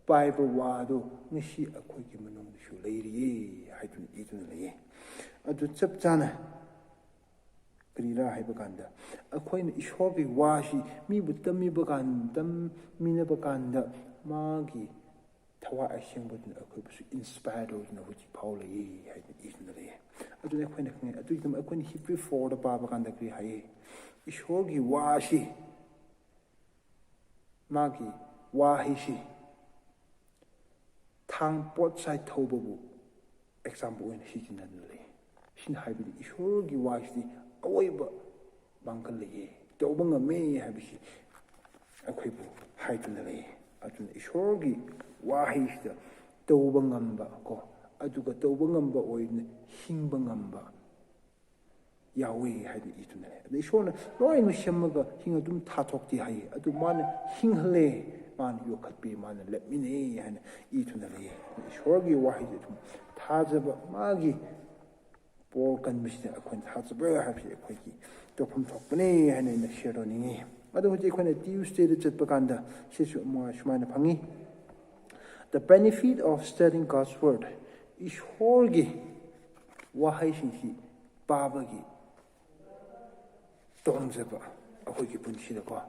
ꯄꯥꯏꯕ ꯋꯥꯗꯨ ꯉꯁꯤ ꯑꯩꯈꯣꯏꯒꯤ ꯃꯅꯨꯡꯗꯁꯨ ꯂꯩꯔꯤꯌꯦ ꯍꯥꯏꯗꯨꯅ ꯏꯗꯨꯅ ꯂꯩꯌꯦ꯫ ꯑꯗꯨ ꯆꯞ ꯆꯥꯅ ꯀꯔꯤꯔꯥ ꯍꯥꯏꯕ ꯀꯥꯟꯗ, ꯑꯩꯈꯣꯏꯅ ꯏꯁꯣꯔꯒꯤ ꯋꯥꯁꯤ ꯃꯤꯕꯨ ꯇꯝꯃꯤꯕ ꯀꯥꯟ-, ꯇꯝꯃꯤꯟꯅꯕ ꯀꯥꯟꯗ ꯃꯥꯒꯤ ꯊꯋꯥꯏ ꯑꯁꯦꯡꯕꯗꯨꯅ ꯑꯩꯈꯣꯏꯕꯨꯁꯨ ꯏꯟꯁꯄꯥꯌꯔ ꯇꯧꯗꯨꯅ ꯍꯧꯖꯤꯛ ꯐꯥꯎ ꯂꯩꯌꯦ ꯍꯥꯏꯗꯅ ꯏꯗꯨꯅ ꯂꯩꯌꯦ꯫ ꯑꯗꯨꯅ ꯑꯩꯈꯣꯏꯅ ꯈꯪꯉꯦ, ꯑꯗꯨꯒꯤꯗꯃꯛ ꯑꯩꯈꯣꯏꯅ ꯍꯤꯕ꯭ꯔꯨ ꯐꯣꯔꯗ ꯄꯥꯕ ꯀꯥꯟꯗ ꯀꯔꯤ ꯍꯥꯏꯌꯦ? ꯏꯁꯣꯔꯒꯤ ꯋꯥꯁꯤ ꯃꯥꯒꯤ ꯋꯥꯍꯩꯁꯤ ꯊꯥꯡ ꯄꯣꯠ ꯆꯥꯏ ꯊꯧꯕꯕꯨ ꯑꯦꯛꯖꯥꯝꯄꯜ ꯑꯣꯏꯅ ꯁꯤꯖꯤꯟꯅꯗꯨꯅ ꯂꯩ꯫ ꯁꯤꯅ ꯍꯥꯏꯕꯗꯤ ꯏꯁꯣꯔꯒꯤ ꯋꯥꯁꯤꯗꯤ ꯑꯑꯣꯏꯕ ꯄꯥꯡꯒꯜ ꯂꯩꯌꯦ, ꯇꯧꯕ ꯉꯝꯃꯦ ꯍꯥꯏꯕꯁꯤ ꯑꯩꯈꯣꯏꯕꯨ ꯍꯥꯏꯗꯨꯅ ꯂꯩꯌꯦ꯫ ꯑꯗꯨꯅ ꯏꯁꯣꯔꯒꯤ ꯋꯥꯍꯩꯁꯤꯗ ꯇꯧꯕ ꯉꯝꯕ ꯀꯣ, ꯑꯗꯨꯒ ꯇꯧꯕ ꯉꯝꯕ ꯑꯣꯏꯅ ꯍꯤꯡꯕ ꯉꯝꯕ ꯌꯥꯎꯋꯦ ꯍꯥꯏꯅ ꯏꯗꯨꯅ ꯂꯩ꯫ ꯑꯗ ꯏꯁꯣꯔꯅ ꯂꯣꯏꯅ ꯁꯦꯝꯃꯒ ꯍꯤꯡ ꯑꯗꯨꯝ ꯊꯥꯊꯣꯛꯇꯦ ꯍꯥꯏꯌꯦ꯫ ꯑꯗꯨ ꯃꯥꯅ ꯍꯤꯡꯍꯜꯂꯦ, ꯃꯥꯅ ꯌꯣꯛꯈꯠꯄꯤ, ꯃꯥꯅ ꯂꯦꯞꯃꯤꯟꯅꯩ ꯍꯥꯏꯅ ꯏꯗꯨꯅ ꯂꯩꯌꯦ꯫ ꯏꯁꯣꯔꯒꯤ ꯋꯥꯍꯩꯁꯦ ꯑꯗꯨꯝ ꯊꯥꯖꯕ, ꯃꯥꯒꯤ ꯄꯣꯔ ꯀꯟꯕꯁꯤꯗ ꯑꯩꯈꯣꯏꯅ ꯊꯥꯖꯕ ꯍꯥꯏꯕꯁꯤ ꯑꯩꯈꯣꯏꯒꯤ ꯇꯧꯐꯝ ꯊꯣꯛꯄꯅꯦ ꯍꯥꯏꯅ ꯑꯩꯅ ꯁꯤꯌꯔ ꯇꯧꯅꯤꯡꯉꯤ꯫ ꯑꯗꯣ ꯍꯧꯖꯤꯛ ꯑꯩꯈꯣꯏꯅ ꯇ꯭ꯌꯨꯁꯗꯦꯗ ꯆꯠꯄ ꯀꯥꯟꯗ ꯁꯤꯁꯨ ꯑꯃ ꯁꯨꯃꯥꯏꯅ ꯐꯪꯉꯤ, "The benefit of studying God's word", ꯏꯁꯣꯔꯒꯤ ꯋꯥꯍꯩꯁꯤꯡꯁꯤ ꯄꯥꯕꯒꯤ ꯇꯣꯡꯖꯕ ꯑꯩꯈꯣꯏꯒꯤ ꯄꯨꯟꯁꯤꯗꯀꯣ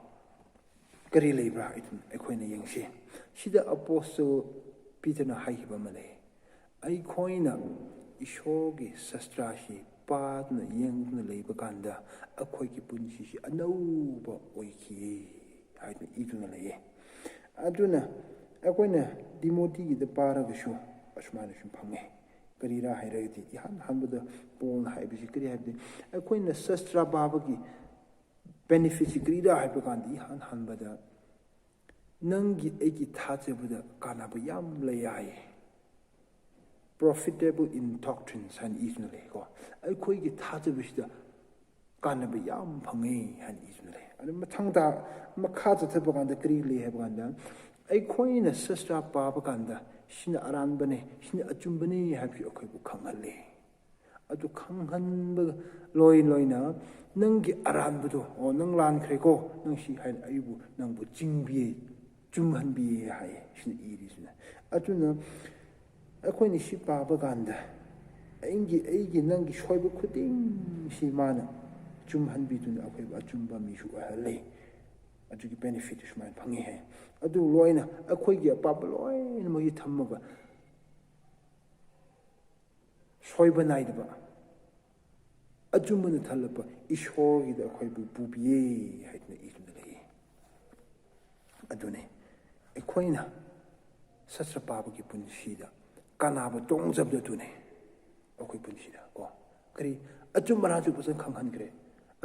ꯀꯔꯤ ꯂꯩꯕ꯭ꯔꯥ ꯑꯩꯈꯣꯏꯅ ꯌꯦꯡꯁꯤ꯫ ꯁꯤꯗ ꯑꯄꯣꯁꯇꯜ ꯄꯤꯇꯔꯅ ꯍꯥꯏꯈꯤꯕ ꯑꯃ ꯂꯩ, "ꯑꯩꯈꯣꯏꯅ ꯏꯁꯣꯔꯒꯤ ꯁꯥꯁꯇ꯭ꯔꯥꯁꯤ ꯄꯥꯗꯨꯅ ꯌꯦꯡꯗꯨꯅ ꯂꯩꯕ ꯀꯥꯟꯗ ꯑꯩꯈꯣꯏꯒꯤ ꯄꯨꯟꯁꯤꯁꯤ ꯑꯅꯧꯕ ꯑꯣꯏꯈꯤꯌꯦ" ꯍꯥꯏꯗꯨꯅ ꯏꯗꯨꯅ ꯂꯩꯌꯦ꯫ ꯑꯗꯨꯅ ꯑꯩꯈꯣꯏꯅ ꯇꯤꯃꯣꯊꯤꯒꯤꯗ ꯄꯥꯔꯒꯁꯨ ꯑꯁꯨꯃꯥꯏꯅ ꯁꯨꯝ ꯐꯪꯉꯦ꯫ ꯀꯔꯤꯔꯥ ꯍꯥꯏꯔꯒꯗꯤ, ꯏꯍꯥꯟ ꯍꯥꯟꯕꯗ ꯄꯣꯜꯅ ꯍꯥꯏꯕꯁꯤ ꯀꯔꯤ ꯍꯥꯏꯕꯗꯤ, ꯑꯩꯈꯣꯏꯅ ꯁꯥꯁꯇ꯭ꯔ ꯄꯥꯕꯒꯤ ꯕꯦꯅꯤꯐꯤꯠꯁꯤ ꯀꯔꯤꯔꯥ ꯍꯥꯏꯕ ꯀꯥꯟꯗ, ꯏꯍꯥꯟ ꯍꯥꯟꯕꯗ ꯅꯪꯒꯤ ꯑꯩꯒꯤ ꯊꯥꯖꯕꯗ ꯀꯥꯟꯅꯕ ꯌꯥꯝ ꯂꯩ ꯍꯥꯏꯌꯦ꯫ Profitable in doctrines ꯍꯥꯏꯅ ꯏꯗꯨꯅ ꯂꯩꯀꯣ꯫ ꯑꯩꯈꯣꯏꯒꯤ ꯊꯥꯖꯕꯁꯤꯗ ꯀꯥꯟꯅꯕ ꯌꯥꯝ ꯐꯪꯉꯦ ꯍꯥꯏꯅ ꯏꯗꯨꯅ ꯂꯩ꯫ ꯑꯗꯨ ꯃꯊꯪꯗ ꯃꯈꯥ ꯆꯠꯊꯕ ꯀꯥꯟꯗ ꯀꯔꯤ ꯂꯩ ꯍꯥꯏꯕ ꯀꯥꯟꯗ, ꯑꯩꯈꯣꯏꯅ ꯁꯥꯁꯇ꯭ꯔ ꯄꯥꯕ ꯀꯥꯟꯗ ꯁꯤꯅ ꯑꯔꯥꯟꯕꯅꯦ, ꯁꯤꯅ ꯑꯆꯨꯝꯕꯅꯦ ꯍꯥꯏꯕꯁꯤ ꯑꯩꯈꯣꯏꯕꯨ ꯈꯪꯍꯜꯂꯦ꯫ ꯑꯗꯨ ꯈꯪꯍꯟꯕ ꯂꯣꯏ ꯂꯣꯏꯅ ꯅꯪꯒꯤ ꯑꯔꯥꯟꯕꯗꯣ, "ꯑꯣ, ꯅꯪ ꯂꯥꯟꯈ꯭ꯔꯦꯀꯣ, ꯅꯪ ꯁꯤ" ꯍꯥꯏꯅ ꯑꯩꯕꯨ, ꯅꯪꯕꯨ ꯆꯤꯡꯕꯤꯌꯦ, ꯆꯨꯝꯍꯟꯕꯤꯌꯦ ꯍꯥꯏꯌꯦ꯫ ꯁꯤꯅ ꯏꯔꯤꯁꯤꯅ꯫ ꯑꯗꯨꯅ ꯑꯩꯈꯣꯏꯅ ꯁꯤ ꯄꯥꯕ ꯀꯥꯟꯗ ꯑꯩꯒꯤ, ꯑꯩꯒꯤ ꯅꯪꯒꯤ ꯁꯣꯏꯕ ꯈꯨꯗꯤꯡꯁꯤ ꯃꯥꯅ ꯆꯨꯝꯍꯟꯕꯤꯗꯨꯅ ꯑꯩꯈꯣꯏꯕꯨ ꯑꯆꯨꯝꯕ ꯃꯤꯁꯨ ꯑꯣꯏꯍꯜꯂꯦ꯫ ꯑꯗꯨꯒꯤ ꯕꯦꯅꯤꯐꯤꯠꯇꯨ ꯁꯨꯃꯥꯏꯅ ꯐꯪꯉꯤ ꯍꯥꯏ꯫ ꯑꯗꯨ ꯂꯣꯏꯅ ꯑꯩꯈꯣꯏꯒꯤ ꯑꯄꯥꯞꯄ ꯂꯣꯏꯅꯃꯛꯁꯤ ꯊꯝꯃꯒ ꯁꯣꯏꯕ ꯅꯥꯏꯗꯕ ꯑꯆꯨꯝꯕꯅ ꯊꯜꯂꯕ ꯏꯁꯣꯔꯒꯤꯗ ꯑꯩꯈꯣꯏꯕꯨ ꯄꯨꯕꯤꯌꯦ ꯍꯥꯏꯗꯨꯅ ꯏꯗꯨꯅ ꯂꯩꯌꯦ꯫ ꯑꯗꯨꯅꯤ ꯑꯩꯈꯣꯏꯅ ꯁꯥꯁꯇ꯭ꯔ ꯄꯥꯕꯒꯤ ꯄꯨꯟꯁꯤꯗ ꯀꯥꯟꯅꯕ ꯇꯣꯡꯖꯕꯗꯨ ꯑꯗꯨꯅꯤ꯫ ꯑꯩꯈꯣꯏ ꯄꯨꯟꯁꯤꯗ ꯀꯣ, ꯀꯔꯤ, ꯑꯆꯨꯝ ꯑꯔꯥꯟꯁꯨ ꯐꯖꯅ ꯈꯪꯍꯟꯈ꯭ꯔꯦ꯫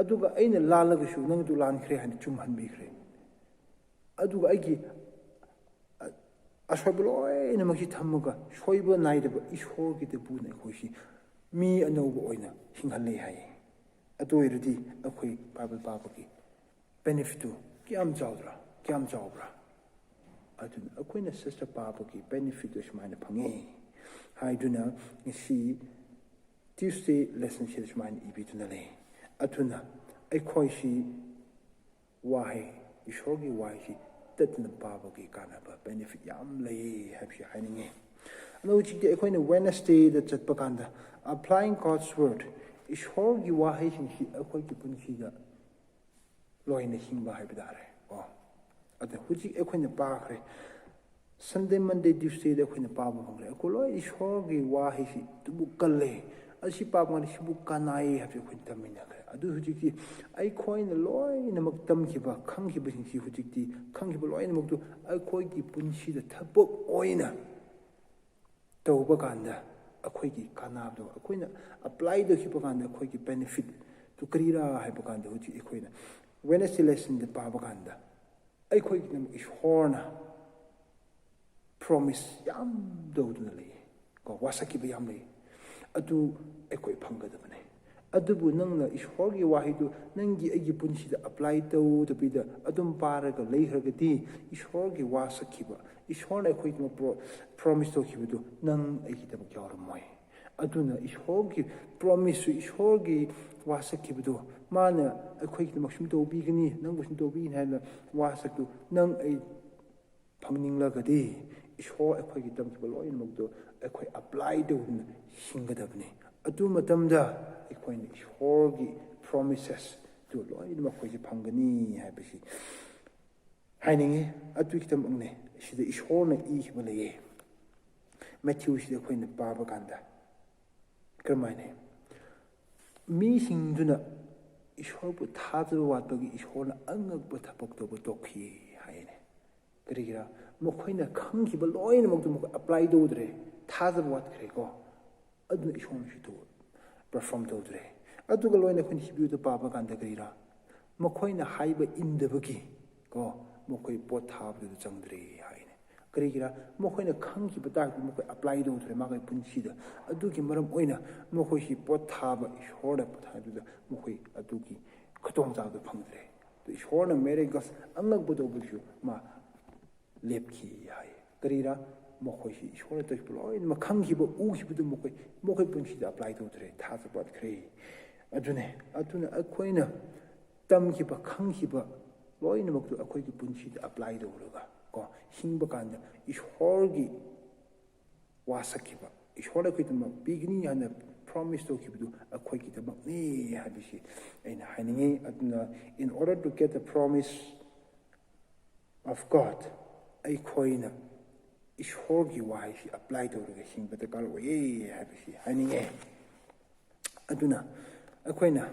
ꯑꯗꯨꯒ ꯑꯩꯅ ꯂꯥꯜꯂꯒꯁꯨ ꯅꯪꯗꯨ ꯂꯥꯟꯈ꯭ꯔꯦ ꯍꯥꯏꯅ ꯆꯨꯝꯍꯟꯕꯤꯈ꯭ꯔꯦ꯫ ꯑꯗꯨꯒ ꯑꯩꯒꯤ ꯑ-, ꯑꯁꯣꯏꯕ ꯂꯣꯏꯅꯃꯛꯁꯤ ꯊꯝꯃꯒ ꯁꯣꯏꯕ ꯅꯥꯏꯗꯕ ꯏꯁꯣꯔꯒꯤꯗ ꯄꯨꯅ ꯑꯩꯈꯣꯏꯁꯤ ꯃꯤ ꯑꯅꯧꯕ ꯑꯣꯏꯅ ꯍꯤꯡꯍꯜꯂꯦ ꯍꯥꯏꯌꯦ꯫ ꯑꯗꯨ ꯑꯣꯏꯔꯗꯤ ꯑꯩꯈꯣꯏ ꯕꯥꯏꯕꯜ ꯄꯥꯕꯒꯤ ꯕꯦꯅꯤꯐꯤꯠꯇꯨ ꯀꯌꯥꯝ ꯆꯥꯎꯗ꯭ꯔꯥ, ꯀꯌꯥꯝ ꯆꯥꯎꯕ꯭ꯔꯥ? ꯑꯗꯨꯅ ꯑꯩꯈꯣꯏꯅ ꯁꯥꯁꯇ꯭ꯔ ꯄꯥꯕꯒꯤ ꯕꯦꯅꯤꯐꯤꯠꯇꯨ ꯁꯨꯃꯥꯏꯅ ꯐꯪꯉꯦ ꯍꯥꯏꯗꯨꯅ ꯉꯁꯤ ꯇ꯭ꯌꯨꯁꯗꯦ ꯂꯦꯁꯟꯁꯤꯗ ꯁꯨꯃꯥꯏꯅ ꯏꯕꯤꯗꯨꯅ ꯂꯩ꯫ ꯑꯗꯨꯅ ꯑꯩꯈꯣꯏꯁꯤ ꯋꯥꯍꯩ, ꯏꯁꯣꯔꯒꯤ ꯋꯥꯍꯩꯁꯤ ꯇꯠꯇꯅ ꯄꯥꯕꯒꯤ ꯀꯥꯟꯅꯕ ꯕꯦꯅꯤꯐꯤꯠ ꯌꯥꯝ ꯂꯩ ꯍꯥꯏꯕꯁꯤ ꯍꯥꯏꯅꯤꯡꯉꯤ꯫ ꯑꯗꯣ ꯍꯧꯖꯤꯛꯇꯤ ꯑꯩꯈꯣꯏꯅ ꯋꯦꯅꯁꯗꯦꯗ ꯆꯠꯄ ꯀꯥꯟꯗ, Applying God's Word, ꯏꯁꯣꯔꯒꯤ ꯋꯥꯍꯩꯁꯤꯡꯁꯤ ꯑꯩꯈꯣꯏꯒꯤ ꯄꯨꯟꯁꯤꯗ ꯂꯣꯏꯅ ꯍꯤꯡꯕ ꯍꯥꯏꯕ ꯇꯥꯔꯦ ꯀꯣ꯫ ꯑꯗ ꯍꯧꯖꯤꯛ ꯑꯩꯈꯣꯏꯅ ꯄꯥꯈ꯭ꯔꯦ, ꯁꯟꯗꯦ, ꯃꯟꯗꯦ, ꯇ꯭ꯌꯨꯁꯗꯦꯗ ꯑꯩꯈꯣꯏꯅ ꯄꯥꯕ ꯐꯪꯈ꯭ꯔꯦ꯫ ꯑꯩꯈꯣꯏ ꯂꯣꯏ ꯏꯁꯣꯔꯒꯤ ꯋꯥꯍꯩꯁꯤ ꯑꯗꯨꯕꯨ ꯀꯜꯂꯦ, ꯑꯁꯤ ꯄꯥꯕ ꯀꯥꯟꯗ ꯁꯤꯕꯨ ꯀꯥꯟꯅꯩ ꯍꯥꯏꯕꯁꯤ ꯑꯩꯈꯣꯏꯅ ꯇꯝꯃꯤꯟꯅꯈ꯭ꯔꯦ꯫ ꯑꯗꯨ ꯍꯧꯖꯤꯛꯇꯤ ꯑꯩꯈꯣꯏꯅ ꯂꯣꯏꯅꯃꯛ ꯇꯝꯈꯤꯕ, ꯈꯪꯈꯤꯕꯁꯤꯡꯁꯤ ꯍꯧꯖꯤꯛꯇꯤ, ꯈꯪꯈꯤꯕ ꯂꯣꯏꯅꯃꯛꯇꯨ ꯑꯩꯈꯣꯏꯒꯤ ꯄꯨꯟꯁꯤꯗ ꯊꯕꯛ ꯑꯣꯏꯅ ꯇꯧꯕ ꯀꯥꯟꯗ ꯑꯩꯈꯣꯏꯒꯤ ꯀꯥꯟꯅꯕꯗꯣ, ꯑꯩꯈꯣꯏꯅ ꯑꯦꯄ꯭ꯂꯥꯏ ꯇꯧꯈꯤꯕ ꯀꯥꯟꯗ ꯑꯩꯈꯣꯏꯒꯤ ꯕꯦꯅꯤꯐꯤꯠꯇꯨ ꯀꯔꯤꯔꯥ ꯍꯥꯏꯕ ꯀꯥꯟꯗ, ꯍꯧꯖꯤꯛ ꯑꯩꯈꯣꯏꯅ ꯋꯦꯅꯦꯁꯗꯦ ꯂꯦꯁꯟꯗ ꯄꯥꯕ ꯀꯥꯟꯗ ꯑꯩꯈꯣꯏꯒꯤꯗꯃꯛ ꯏꯁꯣꯔꯅ ꯄ꯭ꯔꯣꯃꯤꯁ ꯌꯥꯝ ꯇꯧꯗꯨꯅ ꯂꯩ, ꯀꯣ, ꯋꯥꯁꯛꯈꯤꯕ ꯌꯥꯝ ꯂꯩ꯫ ꯑꯗꯨ ꯑꯩꯈꯣꯏ ꯐꯪꯒꯗꯕꯅꯦ꯫ ꯑꯗꯨꯕꯨ ꯅꯪꯅ ꯏꯁꯣꯔꯒꯤ ꯋꯥꯍꯩꯗꯨ ꯅꯪꯒꯤ, ꯑꯩꯒꯤ ꯄꯨꯟꯁꯤꯗ ꯑꯦꯄ꯭ꯂꯥꯏ ꯇꯧꯗꯕꯤꯗ ꯑꯗꯨꯝ ꯄꯥꯔꯒ ꯂꯩꯈ꯭ꯔꯒꯗꯤ, ꯏꯁꯣꯔꯒꯤ ꯋꯥꯁꯛꯈꯤꯕ, ꯏꯁꯣꯔꯅ ꯑꯩꯈꯣꯏꯒꯤꯗꯃꯛ ꯄ꯭ꯔꯣ-, ꯄ꯭ꯔꯣꯃꯤꯁ ꯇꯧꯈꯤꯕꯗꯨ ꯅꯪ ꯑꯩꯒꯤꯗꯃꯛ ꯌꯥꯎꯔꯝꯃꯣꯏ꯫ ꯑꯗꯨꯅ ꯏꯁꯣꯔꯒꯤ ꯄ꯭ꯔꯣꯃꯤꯁꯁꯨ, ꯏꯁꯣꯔꯒꯤ ꯋꯥꯁꯛꯈꯤꯕꯗꯨ, ꯃꯥꯅ ꯑꯩꯈꯣꯏꯒꯤꯗꯃꯛ ꯁꯨꯝ ꯇꯧꯕꯤꯒꯅꯤ, ꯅꯪꯕꯨ ꯁꯨꯝ ꯇꯧꯕꯤꯒꯅꯤ ꯍꯥꯏꯅ ꯋꯥꯁꯛꯇꯨ ꯅꯪ ꯑꯩ ꯐꯪꯅꯤꯡꯂꯒꯗꯤ, ꯏꯁꯣꯔ ꯑꯩꯈꯣꯏꯒꯤ ꯇꯝꯈꯤꯕ ꯂꯣꯏꯅꯃꯛꯇꯣ ꯑꯩꯈꯣꯏ ꯑꯦꯄ꯭ꯂꯥꯏ ꯇꯧꯗꯨꯅ ꯍꯤꯡꯒꯗꯕꯅꯤ꯫ ꯑꯗꯨ ꯃꯇꯝꯗ ꯑꯩꯈꯣꯏꯅ ꯏꯁꯣꯔꯒꯤ ꯄ꯭ꯔꯣꯃꯤꯁꯦꯁꯇꯨ ꯂꯣꯏꯅꯃꯛ ꯑꯩꯈꯣꯏꯁꯦ ꯐꯪꯒꯅꯤ ꯍꯥꯏꯕꯁꯤ ꯍꯥꯏꯅꯤꯡꯉꯤ꯫ ꯑꯗꯨꯒꯤꯗꯃꯛꯅꯦ ꯁꯤꯗ ꯏꯁꯣꯔꯅ ꯏꯈꯤꯕ ꯂꯩꯌꯦ꯫ ꯃꯦꯊ꯭ꯌꯨꯁꯤꯗ ꯑꯩꯈꯣꯏꯅ ꯄꯥꯕ ꯀꯥꯟꯗ ꯀꯔꯝꯍꯥꯏꯅ? ꯃꯤꯁꯤꯡꯗꯨꯅ ꯏꯁꯣꯔꯕꯨ ꯊꯥꯖꯕ ꯋꯥꯠꯄꯒꯤ ꯏꯁꯣꯔꯅ ꯑꯉꯛꯄ ꯊꯕꯛ ꯇꯧꯕ ꯇꯣꯛꯈꯤ ꯍꯥꯏꯅꯦ꯫ ꯀꯔꯤꯒꯤꯔꯥ? ꯃꯈꯣꯏꯅ ꯈꯪꯈꯤꯕ ꯂꯣꯏꯅꯃꯛꯇꯨ ꯃꯈꯣꯏ ꯑꯦꯄ꯭ꯂꯥꯏ ꯇꯧꯗ꯭ꯔꯦ, ꯊꯥꯖꯕ ꯋꯥꯠꯈ꯭ꯔꯦꯀꯣ꯫ ꯑꯗꯨꯅ ꯏꯁꯣꯔꯅꯁꯨ ꯇꯧ-, ꯄꯔꯐꯣꯔꯝ ꯇꯧꯗ꯭ꯔꯦ꯫ ꯑꯗꯨꯒ ꯂꯣꯏꯅ ꯑꯩꯈꯣꯏꯅ ꯍꯤꯕ꯭ꯔꯨꯗ ꯄꯥꯕ ꯀꯥꯟꯗ ꯀꯔꯤꯔꯥ? ꯃꯈꯣꯏꯅ ꯍꯥꯏꯕ ꯏꯟꯗꯕꯒꯤ, ꯀꯣ, ꯃꯈꯣꯏ ꯄꯣꯠ ꯊꯥꯕꯗꯨꯗ ꯆꯪꯗ꯭ꯔꯦ ꯍꯥꯏꯅꯦ꯫ ꯀꯔꯤꯒꯤꯔꯥ? ꯃꯈꯣꯏꯅ ꯈꯪꯈꯤꯕ ꯇꯥꯔꯗꯤ ꯃꯈꯣꯏ ꯑꯦꯄ꯭ꯂꯥꯏ ꯇꯧꯗ꯭ꯔꯦ ꯃꯥꯒꯤ ꯄꯨꯟꯁꯤꯗ꯫ ꯑꯗꯨꯒꯤ ꯃꯔꯝ ꯑꯣꯏꯅ ꯃꯈꯣꯏꯁꯤ ꯄꯣꯠ ꯊꯥꯕ, ꯏꯁꯣꯔꯗ ꯄꯣꯠ ꯊꯥꯕꯗꯨꯗ ꯃꯈꯣꯏ ꯑꯗꯨꯒꯤ ꯈꯨꯗꯣꯡꯆꯥꯕꯗꯨ ꯐꯪꯗ꯭ꯔꯦ꯫ ꯑꯗꯨ ꯏꯁꯣꯔꯅ ꯃꯦꯔꯦꯀꯜꯁ ꯑꯉꯛꯄ ꯇꯧꯕꯗꯨꯁꯨ ꯃꯥ ꯂꯦꯞꯈꯤ ꯍꯥꯏ꯫ ꯀꯔꯤꯔꯥ? ꯃꯈꯣꯏꯁꯤ ꯏꯁꯣꯔꯅ ꯇꯧꯈꯤꯕ ꯂꯣꯏꯅꯃꯛ ꯈꯪꯈꯤꯕ, ꯎꯈꯤꯕꯗꯨ ꯃꯈꯣꯏ, ꯃꯈꯣꯏ ꯄꯨꯟꯁꯤꯗ ꯑꯦꯄ꯭ꯂꯥꯏ ꯇꯧꯗ꯭ꯔꯦ, ꯊꯥꯖꯕ ꯋꯥꯠꯈ꯭ꯔꯦ꯫ ꯑꯗꯨꯅꯦ, ꯑꯗꯨꯅ ꯑꯩꯈꯣꯏꯅ ꯇꯝꯈꯤꯕ, ꯈꯪꯈꯤꯕ ꯂꯣꯏꯅꯃꯛꯇꯨ ꯑꯩꯈꯣꯏꯒꯤ ꯄꯨꯟꯁꯤꯗ ꯑꯦꯄ꯭ꯂꯥꯏ ꯇꯧꯔꯒ, ꯀꯣ, ꯍꯤꯡꯕ ꯀꯥꯟꯗ ꯏꯁꯣꯔꯒꯤ ꯋꯥꯁꯛꯈꯤꯕ, ꯏꯁꯣꯔꯅ ꯑꯩꯈꯣꯏꯒꯤꯗꯃꯛ ꯄꯤꯒꯅꯤ ꯍꯥꯏꯅ ꯄ꯭ꯔꯣꯃꯤꯁ ꯇꯧꯈꯤꯕꯗꯨ ꯑꯩꯈꯣꯏꯒꯤꯗꯃꯛꯅꯤ ꯍꯥꯏꯕꯁꯤ ꯑꯩꯅ ꯍꯥꯏꯅꯤꯡꯉꯤ꯫ ꯑꯗꯨꯅ, in order to get the promise of God, ꯑꯩꯈꯣꯏꯅ ꯏꯁꯣꯔꯒꯤ ꯋꯥꯍꯩꯁꯤ ꯑꯦꯄ꯭ꯂꯥꯏ ꯇꯧꯔꯒ ꯍꯤꯡꯕ ꯗꯔꯀꯥꯔ ꯑꯣꯏꯌꯦ ꯍꯥꯏꯕꯁꯤ ꯍꯥꯏꯅꯤꯡꯉꯦ꯫ ꯑꯗꯨꯅ ꯑꯩꯈꯣꯏꯅ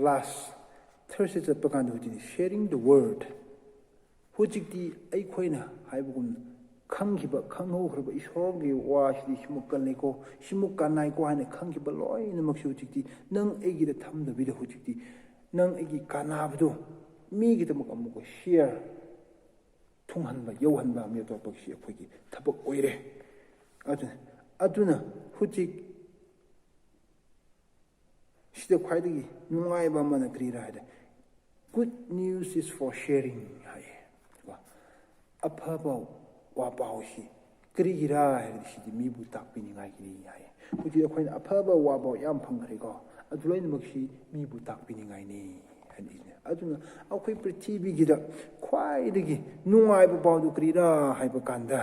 ꯂꯥꯁ ꯊꯔꯁꯗꯦ ꯆꯠꯄ ꯀꯥꯟꯗ ꯍꯧꯖꯤꯛꯇꯤ sharing the word. ꯍꯧꯖꯤꯛꯇꯤ ꯑꯩꯈꯣꯏꯅ ꯍꯥꯏꯕꯒꯨꯝ ꯈꯪꯈꯤꯕ, ꯈꯪꯍꯧꯈ꯭ꯔꯕ ꯏꯁꯣꯔꯒꯤ ꯋꯥꯁꯤꯗꯤ ꯁꯤꯃꯨꯛ ꯀꯜꯂꯦꯀꯣ, ꯁꯤꯃꯨꯛ ꯀꯥꯟꯅꯩꯀꯣ ꯍꯥꯏꯅ ꯈꯪꯈꯤꯕ ꯂꯣꯏꯅꯃꯛꯁꯤ ꯍꯧꯖꯤꯛꯇꯤ ꯅꯪ ꯑꯩꯒꯤꯗ ꯊꯝꯗꯕꯤꯗ, ꯍꯧꯖꯤꯛꯇꯤ ꯅꯪ ꯑꯩꯒꯤ ꯀꯥꯟꯅꯕꯗꯣ ꯃꯤꯒꯤꯗꯃꯛ ꯑꯃꯨꯛꯀ share, ꯊꯨꯡꯍꯟꯕ, ꯌꯧꯍꯟꯕ ꯃꯤ ꯑꯇꯣꯞꯄꯒꯤꯁꯤ ꯑꯩꯈꯣꯏꯒꯤ ꯊꯕꯛ ꯑꯣꯏꯔꯦ꯫ ꯑꯗꯨꯅ, ꯑꯗꯨꯅ ꯍꯧꯖꯤꯛ ꯁꯤꯗ ꯈ꯭ꯋꯥꯏꯗꯒꯤ ꯅꯨꯡꯉꯥꯏꯕ ꯑꯃꯅ ꯀꯔꯤꯔꯥ ꯍꯥꯏꯔꯦ, "Good news is for sharing" ꯍꯥꯏꯌꯦ꯫ ꯀꯣ? ꯑꯐꯕ ꯋꯥꯄꯥꯎꯁꯤ ꯀꯔꯤꯒꯤꯔꯥ ꯍꯥꯏꯔꯗꯤ, ꯁꯤꯗꯤ ꯃꯤꯕꯨ ꯇꯥꯛꯄꯤꯅꯤꯡꯉꯥꯏꯒꯤꯅꯤ ꯍꯥꯏꯌꯦ꯫ ꯍꯧꯖꯤꯛ ꯑꯩꯈꯣꯏꯅ ꯑꯐꯕ ꯋꯥꯄꯥꯎ ꯌꯥꯝ ꯐꯪꯈ꯭ꯔꯦꯀꯣ, ꯑꯗꯨ ꯂꯣꯏꯅꯃꯛꯁꯤ ꯃꯤꯕꯨ ꯇꯥꯛꯄꯤꯅꯤꯡꯉꯥꯏꯅꯤ ꯍꯥꯏꯅ ꯏꯅꯦ꯫ ꯑꯗꯨꯅ ꯑꯩꯈꯣꯏ ꯄ꯭ꯔꯤꯊꯤꯕꯤꯒꯤꯗ ꯈ꯭ꯋꯥꯏꯗꯒꯤ ꯅꯨꯡꯉꯥꯏꯕ ꯄꯥꯎꯗꯨ ꯀꯔꯤꯔꯥ ꯍꯥꯏꯕ ꯀꯥꯟꯗ,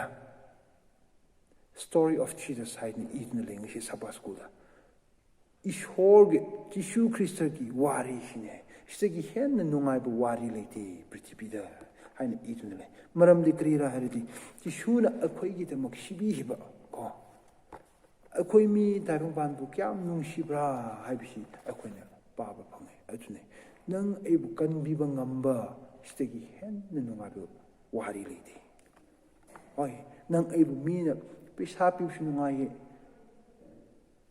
Story of Jesus ꯍꯥꯏꯅ ꯏꯗꯨꯅ ꯂꯩ ꯉꯁꯤ ꯁꯕꯥ ꯁ꯭ꯀꯨꯜꯗ꯫ ꯏꯁꯣꯔꯒꯤ, ꯖꯤꯁꯨ ꯈ꯭ꯔꯤꯁꯇꯒꯤ ꯋꯥꯔꯤꯁꯤꯅꯦ꯫ ꯁꯤꯗꯒꯤ ꯍꯦꯟꯅ ꯅꯨꯡꯉꯥꯏꯕ ꯋꯥꯔꯤ ꯂꯩꯇꯦ ꯄ꯭ꯔꯤꯊꯤꯕꯤꯗ ꯍꯥꯏꯅ ꯏꯗꯨꯅ ꯂꯩ꯫ ꯃꯔꯝꯗꯤ ꯀꯔꯤꯔꯥ ꯍꯥꯏꯔꯗꯤ, ꯖꯤꯁꯨꯅ ꯑꯩꯈꯣꯏꯒꯤꯗꯃꯛ ꯁꯤꯕꯤꯈꯤꯕ ꯀꯣ, ꯑꯩꯈꯣꯏ ꯃꯤ ꯇꯥꯏꯕꯪꯄꯥꯟꯕꯨ ꯀꯌꯥꯝ ꯅꯨꯡꯁꯤꯕ꯭ꯔꯥ ꯍꯥꯏꯕꯁꯤ ꯑꯩꯈꯣꯏꯅ ꯄꯥꯕ ꯐꯪꯉꯦ꯫ ꯑꯗꯨꯅꯦ, ꯅꯪ ꯑꯩꯕꯨ ꯀꯟꯕꯤꯕ ꯉꯝꯕ, ꯁꯤꯗꯒꯤ ꯍꯦꯟꯅ ꯅꯨꯡꯉꯥꯏꯕ ꯋꯥꯔꯤ ꯂꯩꯇꯦ꯫ ꯍꯣꯏ, ꯅꯪ ꯑꯩꯕꯨ ꯃꯤꯅ ꯄꯩꯁꯥ ꯄꯤꯕꯁꯨ ꯅꯨꯡꯉꯥꯏꯌꯦ,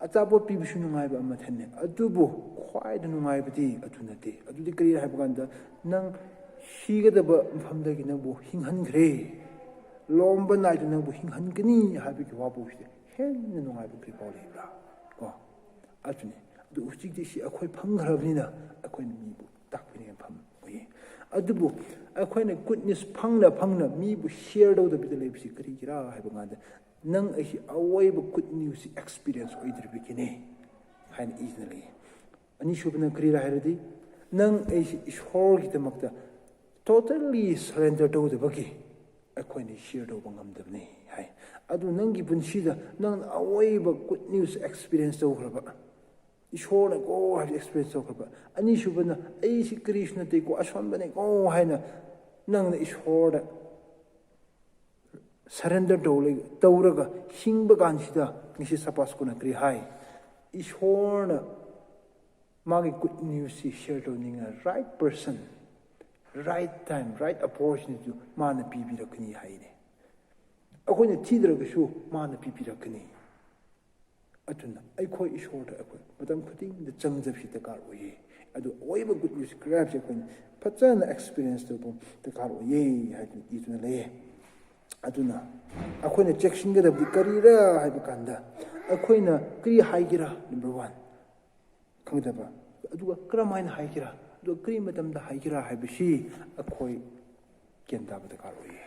ꯑꯆꯥꯄꯣꯠ ꯄꯤꯕꯁꯨ ꯅꯨꯡꯉꯥꯏꯕ ꯑꯃꯊꯟꯅꯦ, ꯑꯗꯨꯕꯨ ꯈ꯭ꯋꯥꯏꯗ ꯅꯨꯡꯉꯥꯏꯕꯗꯤ ꯑꯗꯨ ꯅꯠꯇꯦ꯫ ꯑꯗꯨꯗꯤ ꯀꯔꯤ ꯍꯥꯏꯕ ꯀꯥꯟꯗ, ꯅꯪ ꯁꯤꯒꯗꯕ ꯃꯐꯝꯗꯒꯤ ꯅꯪꯕꯨ ꯍꯤꯡꯍꯟꯈ꯭ꯔꯦ, ꯂꯣꯝꯕ ꯅꯥꯏꯗ ꯅꯪꯕꯨ ꯍꯤꯡꯍꯟꯒꯅꯤ ꯍꯥꯏꯕꯒꯤ ꯋꯥꯐꯥꯎꯁꯤꯗ ꯍꯦꯟꯅ ꯅꯨꯡꯉꯥꯏꯕ ꯀꯔꯤ ꯄꯥꯎ ꯂꯩꯕ꯭ꯔꯥ? ꯀꯣ, ꯑꯗꯨꯅꯤ꯫ ꯑꯗꯨ ꯍꯧꯖꯤꯛꯇꯤ ꯁꯤ ꯑꯩꯈꯣꯏ ꯐꯪꯈ꯭ꯔꯕꯅꯤꯅ, ꯑꯩꯈꯣꯏꯅ ꯃꯤꯕꯨ ꯇꯥꯛꯄꯤꯅꯤꯡꯉꯥꯏ ꯃꯐꯝ ꯑꯣꯏꯌꯦ꯫ ꯑꯗꯨꯕꯨ ꯑꯩꯈꯣꯏꯅ good news ꯐꯪꯅ ꯐꯪꯅ ꯃꯤꯕꯨ share ꯇꯧꯗꯕꯤꯗ ꯂꯩꯕꯁꯤ ꯀꯔꯤꯒꯤꯔꯥ ꯍꯥꯏꯕ ꯀꯥꯟꯗ, ꯅꯪ ꯑꯩꯁꯤ ꯑꯋꯣꯏꯕ good news experience ꯑꯣꯏꯗ꯭ꯔꯤꯕꯒꯤꯅꯦ ꯍꯥꯏꯅ ꯏꯗꯨꯅ ꯂꯩꯌꯦ꯫ ꯑꯅꯤꯁꯨꯕꯅ ꯀꯔꯤꯔꯥ ꯍꯥꯏꯔꯗꯤ, ꯅꯪ ꯑꯩꯁꯤ ꯏꯁꯣꯔꯒꯤꯗꯃꯛꯇ totally surrender ꯇꯧꯗꯕꯒꯤ ꯑꯩꯈꯣꯏꯅ share ꯇꯧꯕ ꯉꯝꯗꯕꯅꯤ ꯍꯥꯏ꯫ ꯑꯗꯨ ꯅꯪꯒꯤ ꯄꯨꯟꯁꯤꯗ ꯅꯪꯅ ꯑꯋꯣꯏꯕ good news experience ꯇꯧꯈ꯭ꯔꯕ, ꯏꯁꯣꯔꯅ ꯀꯣ ꯍꯥꯏꯕ experience ꯇꯧꯈ꯭ꯔꯕ, ꯑꯅꯤꯁꯨꯕꯅ ꯑꯩꯁꯤ ꯀꯔꯤꯁꯨ ꯅꯠꯇꯦꯀꯣ, ꯑꯁꯣꯟꯕꯅꯦꯀꯣ ꯍꯥꯏꯅ ꯅꯪꯅ ꯏꯁꯣꯔꯗ surrender ꯇꯧ-, ꯇꯧꯔꯒ ꯍꯤꯡꯕ ꯀꯥꯟꯁꯤꯗ, ꯉꯁꯤ ꯁꯕꯥ ꯁ꯭ꯀꯨꯜꯅ ꯀꯔꯤ ꯍꯥꯏ? ꯏꯁꯣꯔꯅ ꯃꯥꯒꯤ good newsꯁꯤ share ꯇꯧꯅꯤꯡꯉꯥꯏ right person, right time, right opportunity ꯃꯥꯅ ꯄꯤꯕꯤꯔꯛꯀꯅꯤ ꯍꯥꯏꯅꯦ꯫ ꯑꯩꯈꯣꯏꯅ ꯊꯤꯗ꯭ꯔꯒꯁꯨ ꯃꯥꯅ ꯄꯤꯕꯤꯔꯛꯀꯅꯤ꯫ ꯑꯗꯨꯅ ꯑꯩꯈꯣꯏ ꯏꯁꯣꯔꯗ ꯑꯩꯈꯣꯏ ꯃꯇꯝ ꯈꯨꯗꯤꯡꯗ ꯆꯪꯖꯕꯁꯤ ꯗꯔꯀꯥꯔ ꯑꯣꯏꯌꯦ꯫ ꯑꯗꯨ ꯑꯣꯏꯕ good news ꯀꯔꯤ ꯍꯥꯏꯕꯁꯤ ꯑꯩꯈꯣꯏꯅ ꯐꯖꯅ experience ꯇꯧꯕ ꯗꯔꯀꯥꯔ ꯑꯣꯏꯌꯦ ꯍꯥꯏꯗꯨꯅ ꯏꯗꯨꯅ ꯂꯩꯌꯦ꯫ ꯑꯗꯨꯅ ꯑꯩꯈꯣꯏꯅ ꯆꯦꯛꯁꯤꯟꯒꯗꯕꯗꯤ ꯀꯔꯤꯔꯥ ꯍꯥꯏꯕ ꯀꯥꯟꯗ, ꯑꯩꯈꯣꯏꯅ ꯀꯔꯤ ꯍꯥꯏꯒꯦꯔꯥ, number one, ꯈꯪꯒꯗꯕ, ꯑꯗꯨꯒ ꯀꯔꯝꯍꯥꯏꯅ ꯍꯥꯏꯒꯦꯔꯥ, ꯑꯗꯨꯒ ꯀꯔꯤ ꯃꯇꯝꯗ ꯍꯥꯏꯒꯦꯔꯥ ꯍꯥꯏꯕꯁꯤ ꯑꯩꯈꯣꯏ ꯒ꯭ꯌꯥꯟ ꯇꯥꯕ ꯗꯔꯀꯥꯔ ꯑꯣꯏꯌꯦ꯫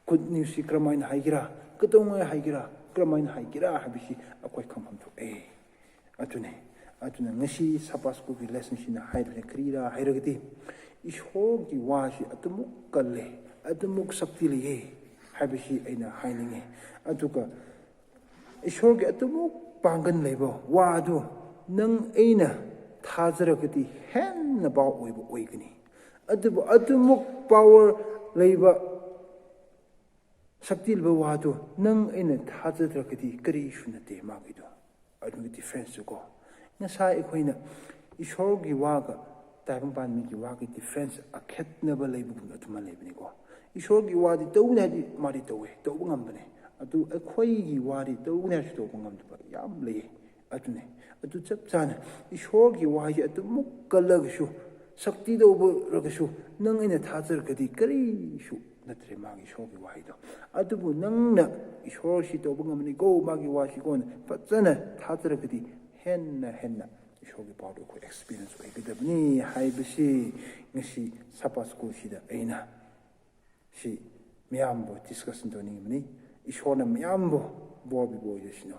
Good newsꯁꯤ ꯀꯔꯝꯍꯥꯏꯅ ꯍꯥꯏꯒꯦꯔꯥ, ꯀꯩꯗꯧꯉꯩ ꯍꯥꯏꯒꯦꯔꯥ, ꯀꯔꯝꯍꯥꯏꯅ ꯍꯥꯏꯒꯦꯔꯥ ꯍꯥꯏꯕꯁꯤ ꯑꯩꯈꯣꯏ ꯈꯪꯐꯝ ꯊꯣꯛꯑꯦ꯫ ꯑꯗꯨꯅꯦ, ꯑꯗꯨꯅ ꯉꯁꯤ Sabbath Schoolꯒꯤ lessonꯁꯤꯅ ꯍꯥꯏꯕꯁꯦ ꯀꯔꯤꯔꯥ ꯍꯥꯏꯔꯒꯗꯤ, ꯏꯁꯣꯔꯒꯤ ꯋꯥꯁꯤ ꯑꯗꯨꯃꯨꯛ ꯀꯜꯂꯦ, ꯑꯗꯨꯃꯨꯛ ꯁꯛꯇꯤ ꯂꯩꯌꯦ ꯍꯥꯏꯕꯁꯤ ꯑꯩꯅ ꯍꯥꯏꯅꯤꯡꯉꯦ꯫ ꯑꯗꯨꯒ ꯏꯁꯣꯔꯒꯤ ꯑꯗꯨꯃꯨꯛ ꯄꯥꯡꯒꯜ ꯂꯩꯕ ꯋꯥꯗꯨ ꯅꯪ ꯑꯩꯅ ꯊꯥꯖꯔꯒꯗꯤ ꯍꯦꯟꯅ power ꯑꯣꯏꯕ ꯑꯣꯏꯒꯅꯤ꯫ ꯑꯗꯨꯕꯨ ꯑꯗꯨꯃꯨꯛ power ꯂꯩꯕ, ꯁꯛꯇꯤ ꯂꯩꯕ ꯋꯥꯗꯨ ꯅꯪ ꯑꯩꯅ ꯊꯥꯖꯗ꯭ꯔꯒꯗꯤ ꯀꯔꯤꯁꯨ ꯅꯠꯇꯦ ꯃꯥꯒꯤꯗꯣ꯫ ꯑꯗꯨꯒꯤ differenceꯇꯨꯀꯣ꯫ ꯉꯁꯥꯏ ꯑꯩꯈꯣꯏꯅ ꯏꯁꯣꯔꯒꯤ ꯋꯥꯒ ꯇꯥꯏꯕꯪꯄꯥꯟ ꯃꯤꯒꯤ ꯋꯥꯒꯤ difference, ꯑꯈꯦꯠꯅꯕ ꯂꯩꯕꯒꯨꯝ ꯑꯗꯨꯃ ꯂꯩꯕꯅꯤꯀꯣ꯫ ꯏꯁꯣꯔꯒꯤ ꯋꯥꯗꯤ ꯇꯧꯅꯤ ꯍꯥꯏꯗꯤ ꯃꯥꯗꯤ ꯇꯧꯋꯦ, ꯇꯧꯕ ꯉꯝꯕꯅꯦ꯫ ꯑꯗꯨ ꯑꯩꯈꯣꯏꯒꯤ ꯋꯥꯗꯤ ꯇꯧꯅꯤ ꯍꯥꯏꯔꯁꯨ ꯇꯧꯕ ꯉꯝꯗꯕ ꯌꯥꯝ ꯂꯩꯌꯦ꯫ ꯑꯗꯨꯅꯦ, ꯑꯗꯨ ꯆꯞ ꯆꯥꯅ ꯏꯁꯣꯔꯒꯤ ꯋꯥꯍꯩꯁꯦ ꯑꯗꯨꯃꯨꯛ ꯀꯜꯂꯒꯁꯨ, ꯁꯛꯇꯤ ꯇꯧꯕꯔꯒꯁꯨ, ꯅꯪ ꯑꯩꯅ ꯊꯥꯖꯔꯒꯗꯤ ꯀꯔꯤꯁꯨ ꯅꯠꯇ꯭ꯔꯦ ꯃꯥꯒꯤ ꯏꯁꯣꯔꯒꯤ ꯋꯥꯍꯩꯗꯣ꯫ ꯑꯗꯨꯕꯨ ꯅꯪꯅ ꯏꯁꯣꯔꯁꯤ ꯇꯧꯕ ꯉꯝꯃꯅꯤꯀꯣ, ꯃꯥꯒꯤ ꯋꯥꯁꯤꯀꯣꯅ ꯐꯖꯅ ꯊꯥꯖꯔꯒꯗꯤ ꯍꯦꯟꯅ ꯍꯦꯟꯅ ꯏꯁꯣꯔꯒꯤ powerꯗꯨ ꯑꯩꯈꯣꯏ experience ꯑꯣꯏꯒꯗꯕꯅꯤ ꯍꯥꯏꯕꯁꯤ ꯉꯁꯤ Sabbath Schoolꯁꯤꯗ ꯑꯩꯅ ꯁꯤ ꯃꯌꯥꯝꯕꯨ discussion ꯇꯧꯅꯤꯡꯕꯅꯤ꯫ ꯏꯁꯣꯔꯅ ꯃꯌꯥꯝꯕꯨ ꯕꯣꯔ ꯄꯤꯕ ꯑꯣꯏꯖꯁꯅꯨ꯫